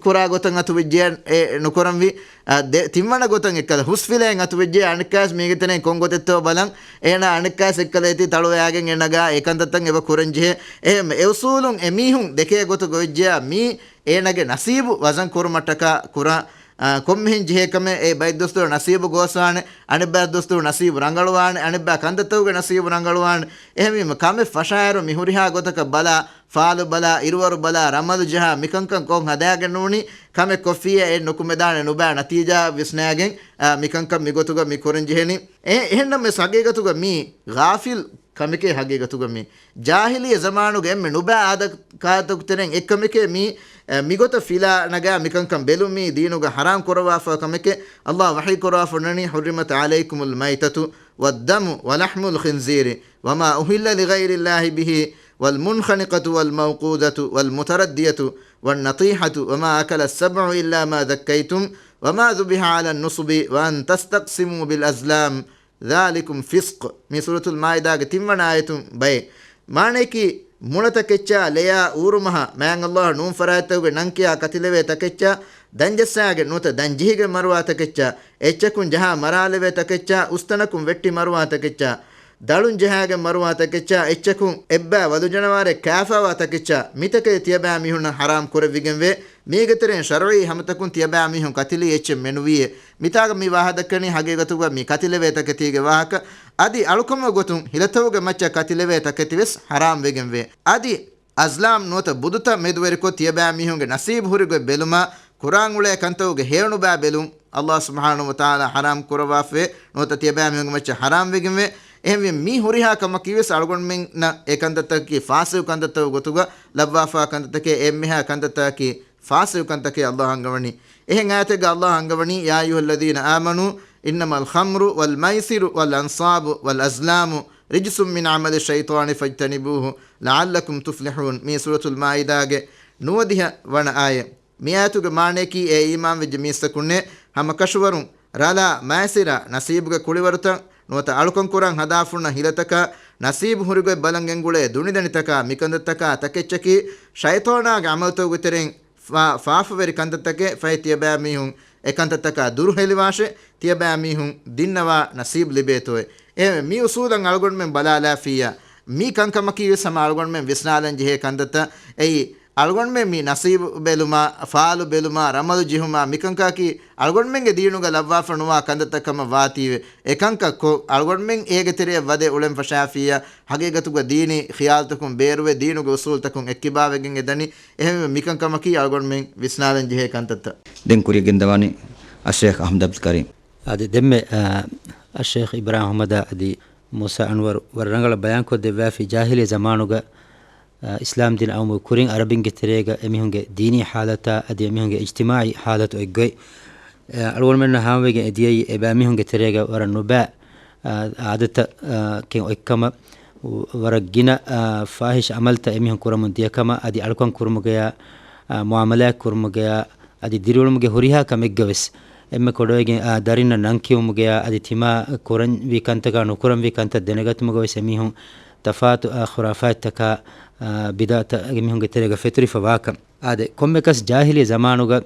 ކުރާ ގޮތަށް އަތުވެއްޖެ އެ ނުކުރަންވީ. އާ، ދެ-، ތިންވަނަ ގޮތަށް އެއްކަލަ ހުސް ފިލައެއް އަތުވެއްޖެ އަނެއްކާސް މީގެ ތެރެއިން ކޮން ގޮތެއްތޯ ބަލަން. އޭނާ އަނެއްކާސް އެއްކަލަ އެތި ތަޅު އައިގެން އެ ނަގާ އެ ކަންތައްތައް އެބަ ކުރަން ޖެހޭ. އެހެން އެ އުސޫލުން އެ މީހުން ދެކޭ ގޮތުގަ ވެއްޖެޔާ މީ އޭނާގެ ނަސީބު ވަޒަން ކުރުމަށްޓަކާ ކުރާ، އާ، ކޮންމެހެން ޖެހޭ ކަމެއް. އެ ބައެއް ދުވަސްދުވަހު ނަސީބު ގޯސްވާނެ، އަނެއްބައި ދުވަސްދުވަހު ނަސީބު ރަނގަޅުވާނެ، އަނެއްބައި ކަންތައްތަކުގެ ނަސީބު ރަނގަޅުވާނެ. އެހެންވީމަ ކަމެއް ފަށާއިރު މި ހުރިހާ ގޮތަކަށް ބަލާ، ފާލު ބަލާ، އިރުވަރު ބަލާ، ރަމަލު ޖަހާ، މިކަންކަން ކޮށް ހަދާގެން ނޫނީ ކަމެއް ކޮށްފިއްޔާ އެ ނުކުމެދާނެ ނުބައި ނަތީޖާއަށް ވިސްނާގެން، އާ، މިކަންކަން މިގޮތުގަ މި ކުރަން ޖެހެނީ. އެ، އެހެންނަމަވެސް ހަގީގަތުގަ މީ ޣާފިލް ކަމެކޭ ހަގީގަތުގަ މީ. ޖާހިލިއްޔަ ޒަމާނުގެ އެންމެ ނުބައި އާދަކާތަކު ތެރެއިން އެއްކަމެކޭ މީ، އެ، މިގޮތަށް ފިލާ ނަގާ މިކަންކަން ބެލުން މީ ދީނުގަ ހަރާމް ކުރައްވާފަ ކަމެކޭ. އައްލާހު ވަޙީ ކުރައްވާފަ އޮންނަނީ، "حرمت عليكم الميتة والدم ولحم الخنزير وما أهل لغير الله به والمنخنقة والموقوذة والمتردية والنطيحة وما أكل السبع إلا ما ذكيتم وما ذبح على النصب وأن تستقسموا بالأزلام." ذلكم فسق. މި ސޫރަތުލް މާއިދާގެ ތިންވަނަ އާޔަތުން ބައެއް. މާނަޔަކީ، މުޅަތަކެއްޗާ، ލެޔާ، އޫރުމަހާ، މާތް އައްލާހު ނޫން ފަރާތްތަކުގެ ނަންކިޔާ ކަތިލެވޭ ތަކެއްޗާ، ދަންޖައްސާގެން ނުވަތަ ދަންޖެހިގެން މަރުވާ ތަކެއްޗާ، އެއްޗަކުން ޖަހާ މަރާލެވޭ ތަކެއްޗާ، އުސްތަނަކުން ވެއްޓި މަރުވާ ތަކެއްޗާ، ދަޅުން ޖަހާގެން މަރުވާ ތަކެއްޗާ، އެއްޗަކުން އެއްބައި ވަލުޖަނަވާރެއް ކާފާވާ ތަކެއްޗާ، މިތަކެތި ތިޔަބައިމީހުންނަށް ހަރާމް ކުރެވިގެންވޭ. މީގެތެރެއިން ޝަރުޢީ ހަމަތަކުން ތިޔަބައިމީހުން ކަތިލީ އެއްޗެއް މެނުވީއޭ. މިތާގަ މި ވާހަކަ ދައްކަނީ ހަގީގަތުގަ މި ކަތިލެވޭ ތަކެތީގެ ވާހަކަ. އަދި އަޅުކަމުގެ ގޮތުން ހިލަތަކުގެ މައްޗަށް ކަތިލެވޭ ތަކެތިވެސް ހަރާމް ވެގެންވޭ. އަދި އަޒްލާމް ނުވަތަ ބުދުތައް މެދުވެރިކޮށް ތިޔަބައިމީހުންގެ ނަސީބު ހުރިގޮތް ބެލުމާ، ކުރާން އުޅޭ ކަންތަކުގެ ހެޔޮނުބާ ބެލުން އައްލާހު ސުބްޙާނަހު ވަތަޢާލާ ހަރާމް ކުރައްވާފައޭ، ނުވަތަ ތިޔަބައިމީހުންގެ މައްޗަށް ހަރާމް ވެގެންވޭ. އެހެންވެ މި ހުރިހާ ކަމަކީވެސް އަޅުގަނޑުމެންނަށް އެ ކަންތައްތަކަކީ ފާސިގު ކަންތައްތަކުގެ ގޮތުގަ ލައްވާފާ ކަންތައްތަކެއް. އެންމެހާ ކަންތައްތަކަކީ ފާސިގު ކަންތަކެއް އައްލާހު އަންގަވަނީ. އެހެން އާޔަތެއްގަ އައްލާހު އަންގަވަނީ، "يا أيها الذين آمنوا إنما الخمر والميسر والأنصاب والأزلام رجس من عمل الشيطان فاجتنبوه لعلكم تفلحون." މީ ސޫރަތުލް މާއިދާގެ ނުވަދިހަ ވަނަ އާޔަތް. މި އާޔަތުގެ މާނަޔަކީ އޭ އީމާންވެއްޖެ މީސްތަކުންނޭ، ހަމަކަށަވަރުން ރަލާ، މައިސިރާ، ނަސީބުގެ ކުޅިވަރުތައް ނުވަތަ އަޅުކަން ކުރަން ހަދާފަ އޮންނަ ހިލަތަކާ، ނަސީބު ހުރިގޮތް ބަލަން ގެންގުޅޭ ދުނިދަނިތަކާ، މިކަންތައްތަކާ ތަކެއްޗަކީ ޝައިޠާނާގެ ޢަމަލުތަކުގެ ތެރެއިން ފާ-، ފާފަވެރި ކަންތައްތަކެއް. ފަހެ ތިޔަބައިމީހުން އެ ކަންތައްތަކާ ދުރުހެލިވާށޭ، ތިޔަބައިމީހުން ދިންނަވާ ނަސީބު ލިބޭތޯއޭ. އެހެންވެ، މި އުސޫލަށް އަޅުގަނޑުމެން ބަލާލާފިއްޔާ، މި ކަންކަމަކީވެސް ހަމަ އަޅުގަނޑުމެން ވިސްނާލަން ޖެހޭ ކަންތައްތައް. އެއީ، އަޅުގަނޑުމެން މި ނަސީބު ބެލުމާ، ފާލު ބެލުމާ، ރަމަލު ޖެހުމާ، މިކަންކަކީ އަޅުގަނޑުމެންގެ ދީނުގަ ލައްވާފަ ނުވާ ކަންތައްތައް ކަމަށް ވާތީވެ، އެކަންކަން ކޮށް، އަޅުގަނޑުމެން އޭގެ ތެރެއަށް ވަދެ އުޅެން ފަށާފިއްޔާ، ހަގީގަތުގަ ދީނީ ޚިޔާލުތަކުން ބޭރުވެ، ދީނުގެ އުސޫލުތަކުން އެއްކިބާވެގެން އެދަނީ. އެހެންވެ، މިކަންކަމަކީ އަޅުގަނޑުމެން ވިސްނާލަން ޖެހޭ ކަންތައްތައް. ދެން ކުރިއަށް ގެންދަވާނީ އައްޝޭޚް އަޙްމަދު އަބްދުލް ކަރީމް. އާދެ، ދެންމެ، އާ، އައްޝޭޚް އިބްރާހިމް އަޙްމަދާ އަދި މޫސާ އަންވަރު ވަރަށް ރަނގަޅަށް ބަޔާންކޮށްދެއްވާފި، ޖާހިލިއްޔަ ޒަމާނުގަ، އާ، އިސްލާމް ދީން އައުމުގެ ކުރިން އަރަބިންގެ ތެރޭގަ އެމީހުންގެ ދީނީ ޙާލަތާ އަދި އެމީހުންގެ އިޖްތިމާޢީ ޙާލަތު އޮތްގޮތް، އާ، އަޅުގަނޑުމެންނަށް ހާމަވެގެން އެދިޔައީ އެބައިމީހުންގެ ތެރޭގަ ވަރަށް ނުބައި، އާ، އާދަތަކެއް އޮތްކަމަށް، ވަރަށް ގިނަ، އާ، ފާޙިޝް ޢަމަލުތައް އެމީހުން ކުރަމުން ދިޔަކަމަށް އަދި އަޅުކަން ކުރުމުގަޔާ، އާ، މުޢާމަލާތް ކުރުމުގަޔާ އަދި ދިރިއުޅުމުގެ ހުރިހާ ކަމެއްގަވެސް އެންމެ ކޮޑަވެގެން، އާ، ދަރިންނަށް ނަން ކިޔުމުގަޔާ އަދި ތިމާ ކުރަންވީ ކަންތަކާ ނުކުރަންވީ ކަންތައް ދެނެގަތުމުގަވެސް އެމީހުން ތަފާތު، އާ، ޚުރާފާތްތަކާ، އާ، ބިދާތައް އެމީހުންގެ ތެރޭގަ ފެތުރިފަ ވާކަން. އާދެ، ކޮންމެކަސް ޖާހިލީ ޒަމާނުގަ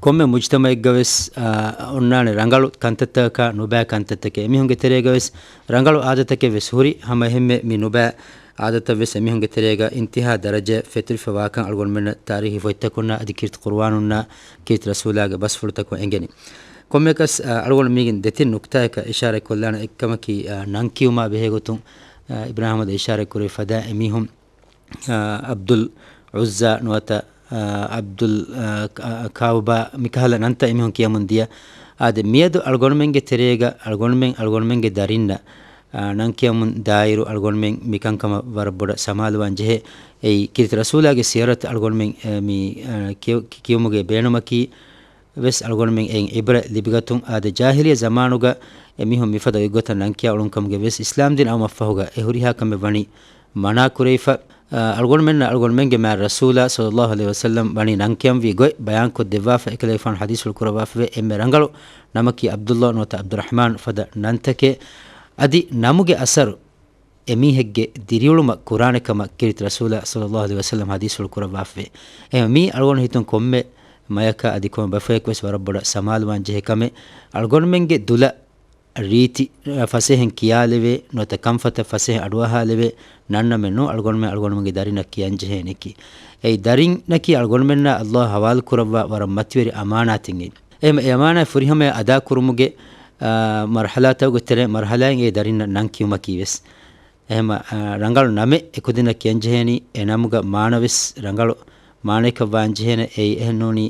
ކޮންމެ މުޖްތަމައެއްގަވެސް، އާ، އޮންނާނެ ރަނގަޅު ކަންތައްތަކާ ނުބައި ކަންތައްތަކެއް. އެމީހުންގެ ތެރޭގަވެސް ރަނގަޅު އާދަތަކެއް ވެސް ހުރި. ހަމަ އެހެންމެ މި ނުބައި އާދަތައް ވެސް އެމީހުންގެ ތެރޭގަ އިންތިހާ ދަރަޖައަށް ފެތުރިފަ ވާކަން އަޅުގަނޑުމެންނަށް ތާރީހީ ފޮތްތަކުންނާ އަދި ކީރިތި ޤުރުއާނުންނާ ކީރިތި ރަސޫލާގެ ބަސްފުޅުތަކުން އެނގެނީ. ކޮންމެއަކަސް، އަޅުގަނޑު މީގެން ދެތިން ނުކްތާއަކަށް އިޝާރަތް ކޮށްލާނެ. އެއްކަމަކީ، އާ، ނަން ކިޔުމާ ބެހޭ ގޮތުން، އާ، އިބްރާހިމް އިޝާރަތް ކުރެވި ފަދަ އެމީހުން، އާ، އަބްދުލް ޢުއްޒާ ނުވަތަ، އާ، އަބްދުލް، އާ، ކަ-، ކާއުބާ މިކަހަލަ ނަންތައް އެމީހުން ކިޔަމުން ދިޔަ. އާދެ، މިއަދު އަޅުގަނޑުމެންގެ ތެރޭގަ އަޅުގަނޑުމެން އަޅުގަނޑުމެންގެ ދަރިންނަށް، އާ، ނަން ކިޔަމުން ދާއިރު އަޅުގަނޑުމެން މިކަންކަމަށް ވަރަށް ބޮޑަށް ސަމާލުވާން ޖެހޭ. އެއީ ކީރިތި ރަސޫލާގެ ސިޔަރަތު އަޅުގަނޑުމެން، އެ، މި، އާ، ކިޔު-، ކި-، ކިޔުމުގެ ބޭނުމަކީ ވެސް އަޅުގަނޑުމެން އެއިން އިބްރަތް ލިބިގަތުން. އާދެ، ޖާހިލިއްޔަ ޒަމާނުގަ އެމީހުން މިފަދަ އޮތްގޮތަށް ނަން ކިޔާ އުޅުން ކަމުގެ ވެސް އިސްލާމް ދީން އައުމަށްފަހުގަ އެ ހުރިހާ ކަމެއް ވަނީ މަނާ ކުރެވިފަ. އަޅުގަނޑުމެންނަށް އަޅުގަނޑުމެންގެ މާތް ރަސޫލާ ޞައްލައްލާހު ޢަލައިހި ވަސައްލަމް ވަނީ ނަން ކިޔަންވީ ގޮތް ބަޔާންކޮށް ދެއްވާފަ، އެކަލޭގެފާނު ޙަދީޘްފުޅު ކުރައްވާފަވޭ. އެންމެ ރަނގަޅު ނަމަކީ ޢަބްދުﷲ ނުވަތަ ޢަބްދުއްރަޙްމާން ފަދަ ނަންތަކެއް. އަދި ނަމުގެ އަސަރު އެމީހެއްގެ ދިރިއުޅުމަށް ކުރާނެ ކަމަށް ކީރިތި ރަސޫލާ ޞައްލައްލާހު ޢަލައިހި ވަސައްލަމް ޙަދީޘްފުޅު ކުރައްވާފަވޭ. އެހެން މީ އަޅުގަނޑު ހިތުން ކޮންމެ މަޔަކާ އަދި ކޮންމެ ބަފައެއް ވެސް ވަރަށް ބޮޑަށް ސަމާލުވާން ޖެހޭ ކަމެއް. އަޅުގަނޑުމެންގެ ދުލަށް ރީތި، އަ، ފަސޭހައިން ކިޔާލެވޭ، ނުވަތަ ކަންފަތަށް ފަސޭހައިން އަޑުއަހާލެވޭ، ނަންނަމެއް ނޫން. އަޅުގަނޑުމެން އަޅުގަނޑުމެންގެ ދަރިންނަށް ކިޔަންޖެހޭނެކީ. އެއީ ދަރިންނަކީ އަޅުގަނޑުމެންނާ ﷲ ޙަވާލު ކުރައްވާ ވަރަށް މަތިވެރި އަމާނާތެއް. އެހެން އެ އަމާނާތް ފުރިހަމަޔަށް އަދާކުރުމުގެ، އާ، މަރުޙަލާތަކުގެ ތެރެއިން މަރުޙަލާއިން އެ ދަރިންނަށް ނަން ކިޔުމަކީ ވެސް. އެހެން، އާ، ރަނގަޅު ނަމެއް އެކުދިންނަށް ކިޔަންޖެހޭނީ، އެ ނަމުގަ މާނަވެސް ރަނގަޅު މާނައަކަށް ވާންޖެހޭނެ. އެއީ އެހެން ނޫނީ،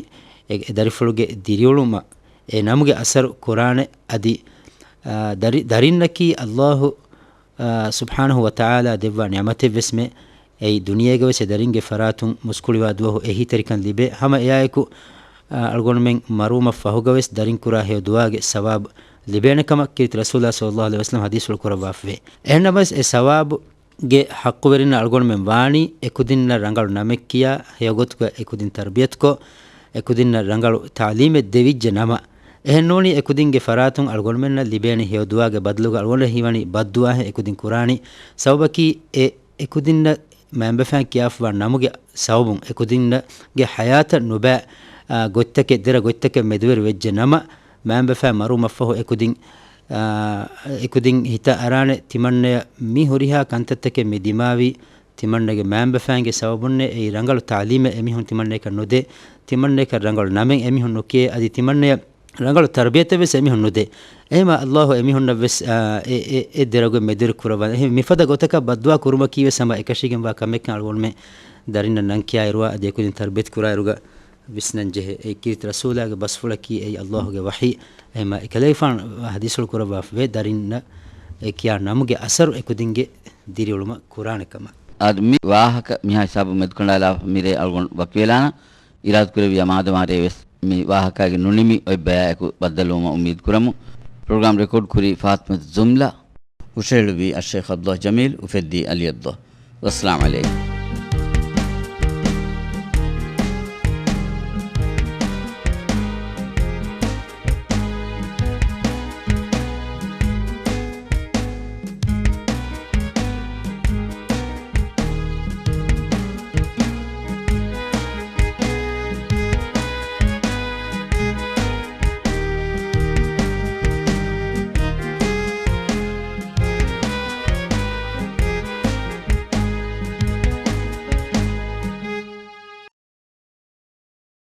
އެ، އެ ދަރިފުޅުގެ ދިރިއުޅުމަށް އެ ނަމުގެ އަސަރު ކުރާނެ. އަދި، އާ، ދަރި-، ދަރިންނަކީ ﷲ، އާ، ސުބްޙާނަހު ވަތަޢާލާ ދެއްވާ ނިޢުމަތެއްވެސްމެ. އެއީ ދުނިޔޭގަވެސް އެ ދަރިންގެ ފަރާތުން މުސްކުޅިވާ ދުވަހު އެހީތެރިކަން ލިބޭ. ހަމަ އެއާއެކު، އާ، އަޅުގަނޑުމެން މަރުވުމަށް ފަހުގަވެސް ދަރިން ކުރާ ހެޔޮ ދުޢާގެ ސަވާބު ލިބޭނެ ކަމަށް ކީރިތި ރަސޫލާ ޞައްލައްލާހު ޢަލައިހި ވަސައްލަމް ޙަދީޘްފުޅު ކުރައްވާފަވޭ. އެހެންނަމަވެސް އެ ސަވާބު ގެ ޙައްޤުވެރިންނަށް އަޅުގަނޑުމެން ވާނީ އެކުދިންނަށް ރަނގަޅު ނަމެއް ކިޔާ، ހެޔޮގޮތުގަ އެކުދިން ތަރުބިޔަތުކޮށް، އެކުދިންނަށް ރަނގަޅު ތަޢުލީމެއް ދެވިއްޖެ ނަމަ، އެހެން ނޫނީ އެކުދިންގެ ފަރާތުން އަޅުގަނޑުމެންނަށް ލިބޭނެ ހެޔޮ ދުޢާގެ ބަދަލުގަ އަޅުގަނޑަށް ހީވަނީ ބައްދުޢާހެއް އެކުދިން ކުރާނީ. ސަބަބަކީ އެ އެކުދިންނަށް މައިންބަފައިން ކިޔާފަވާ ނަމުގެ ސަބަބުން އެކުދިންނަށް ގެ ޙަޔާތަށް ނުބައި، އާ، ގޮތްތަކެއް ދެރަ ގޮތްތަކެއް މެދުވެރި ވެއްޖެ ނަމަ، މައިންބަފައި މަރުވުމަށްފަހު އެކުދިން، އާ، އެކުދިން ހިތަށް އަރާނެ ތިމަންނަޔަށް މި ހުރިހާ ކަންތައްތަކެއް މި ދިމާވީ، ތިމަންނަގެ މައިންބަފައިންގެ ސަބަބުންނޭ. އެއީ ރަނގަޅު ތަޢުލީމެއް އެމީހުން ތިމަންނަޔަކަށް ނުދޭ، ތިމަންނަޔަކަށް ރަނގަޅު ނަމެއް އެމީހުން ނުކިޔޭ، އަދި ތިމަންނަޔަށް ރަނގަޅު ތަރުބިޔަތެއް ވެސް އެމީހުން ނުދޭ. އެހެމަ ﷲ އެމީހުންނަށް ވެސް، އާ، އެ، އެ، އެ ދެރަގު މެދުވެރި ކުރައްވާ. އެހެން މިފަދަ ގޮތަކަށް ބައްދުޢާ ކުރުމަކީ ވެސް ހަމަ އެކަށީގެންވާ ކަމެއްކަން އަޅުގަނޑުމެން ދަރިންނަށް ނަން ކިޔާއިރުވާ އަދި އެކުދިން ތަރުބިޔަތު ކުރާއިރުގަ ވިސްނަން ޖެހޭ. އެ ކީރިތި ރަސޫލާގެ ބަސްފުޅަކީ އެއީ ﷲ ގެ ވަޙީ. އެހެމަ އެކަލޭގެފާނު ޙަދީޘްފުޅު ކުރައްވާފަވޭ ދަރިންނަށް އެ ކިޔާ ނަމުގެ އަސަރު އެކުދިންގެ ދިރިއުޅުމަށް ކުރާނެ ކަމަށް. އާދެ، މި ވާހަކަ މިހާ ހިސާބުން މެދުކަނޑާލާފަ މިރޭ އަޅުގަނޑު ވަކިވެލާނަން. އިރާދަކުރެއްވިޔާ މާދަމާރޭ ވެސް މި ވާހަކާގެ ނުނިމި އޮތް ބަޔާއެކު ބައްދަލުވުމަށް އުއްމީދު ކުރަމު. ޕްރޮގްރާމް ރެކޯޑް ކުރީ ފާތިމަތު ޒުމްލާ. ހުށަހެޅުއްވީ އައްޝައިޚް ޢަބްދުﷲ ޖަމީލް، އުފެއްދީ ޢަލީ ޢަބްދުﷲ. ވައްސަލާމް ޢަލައިކުމް.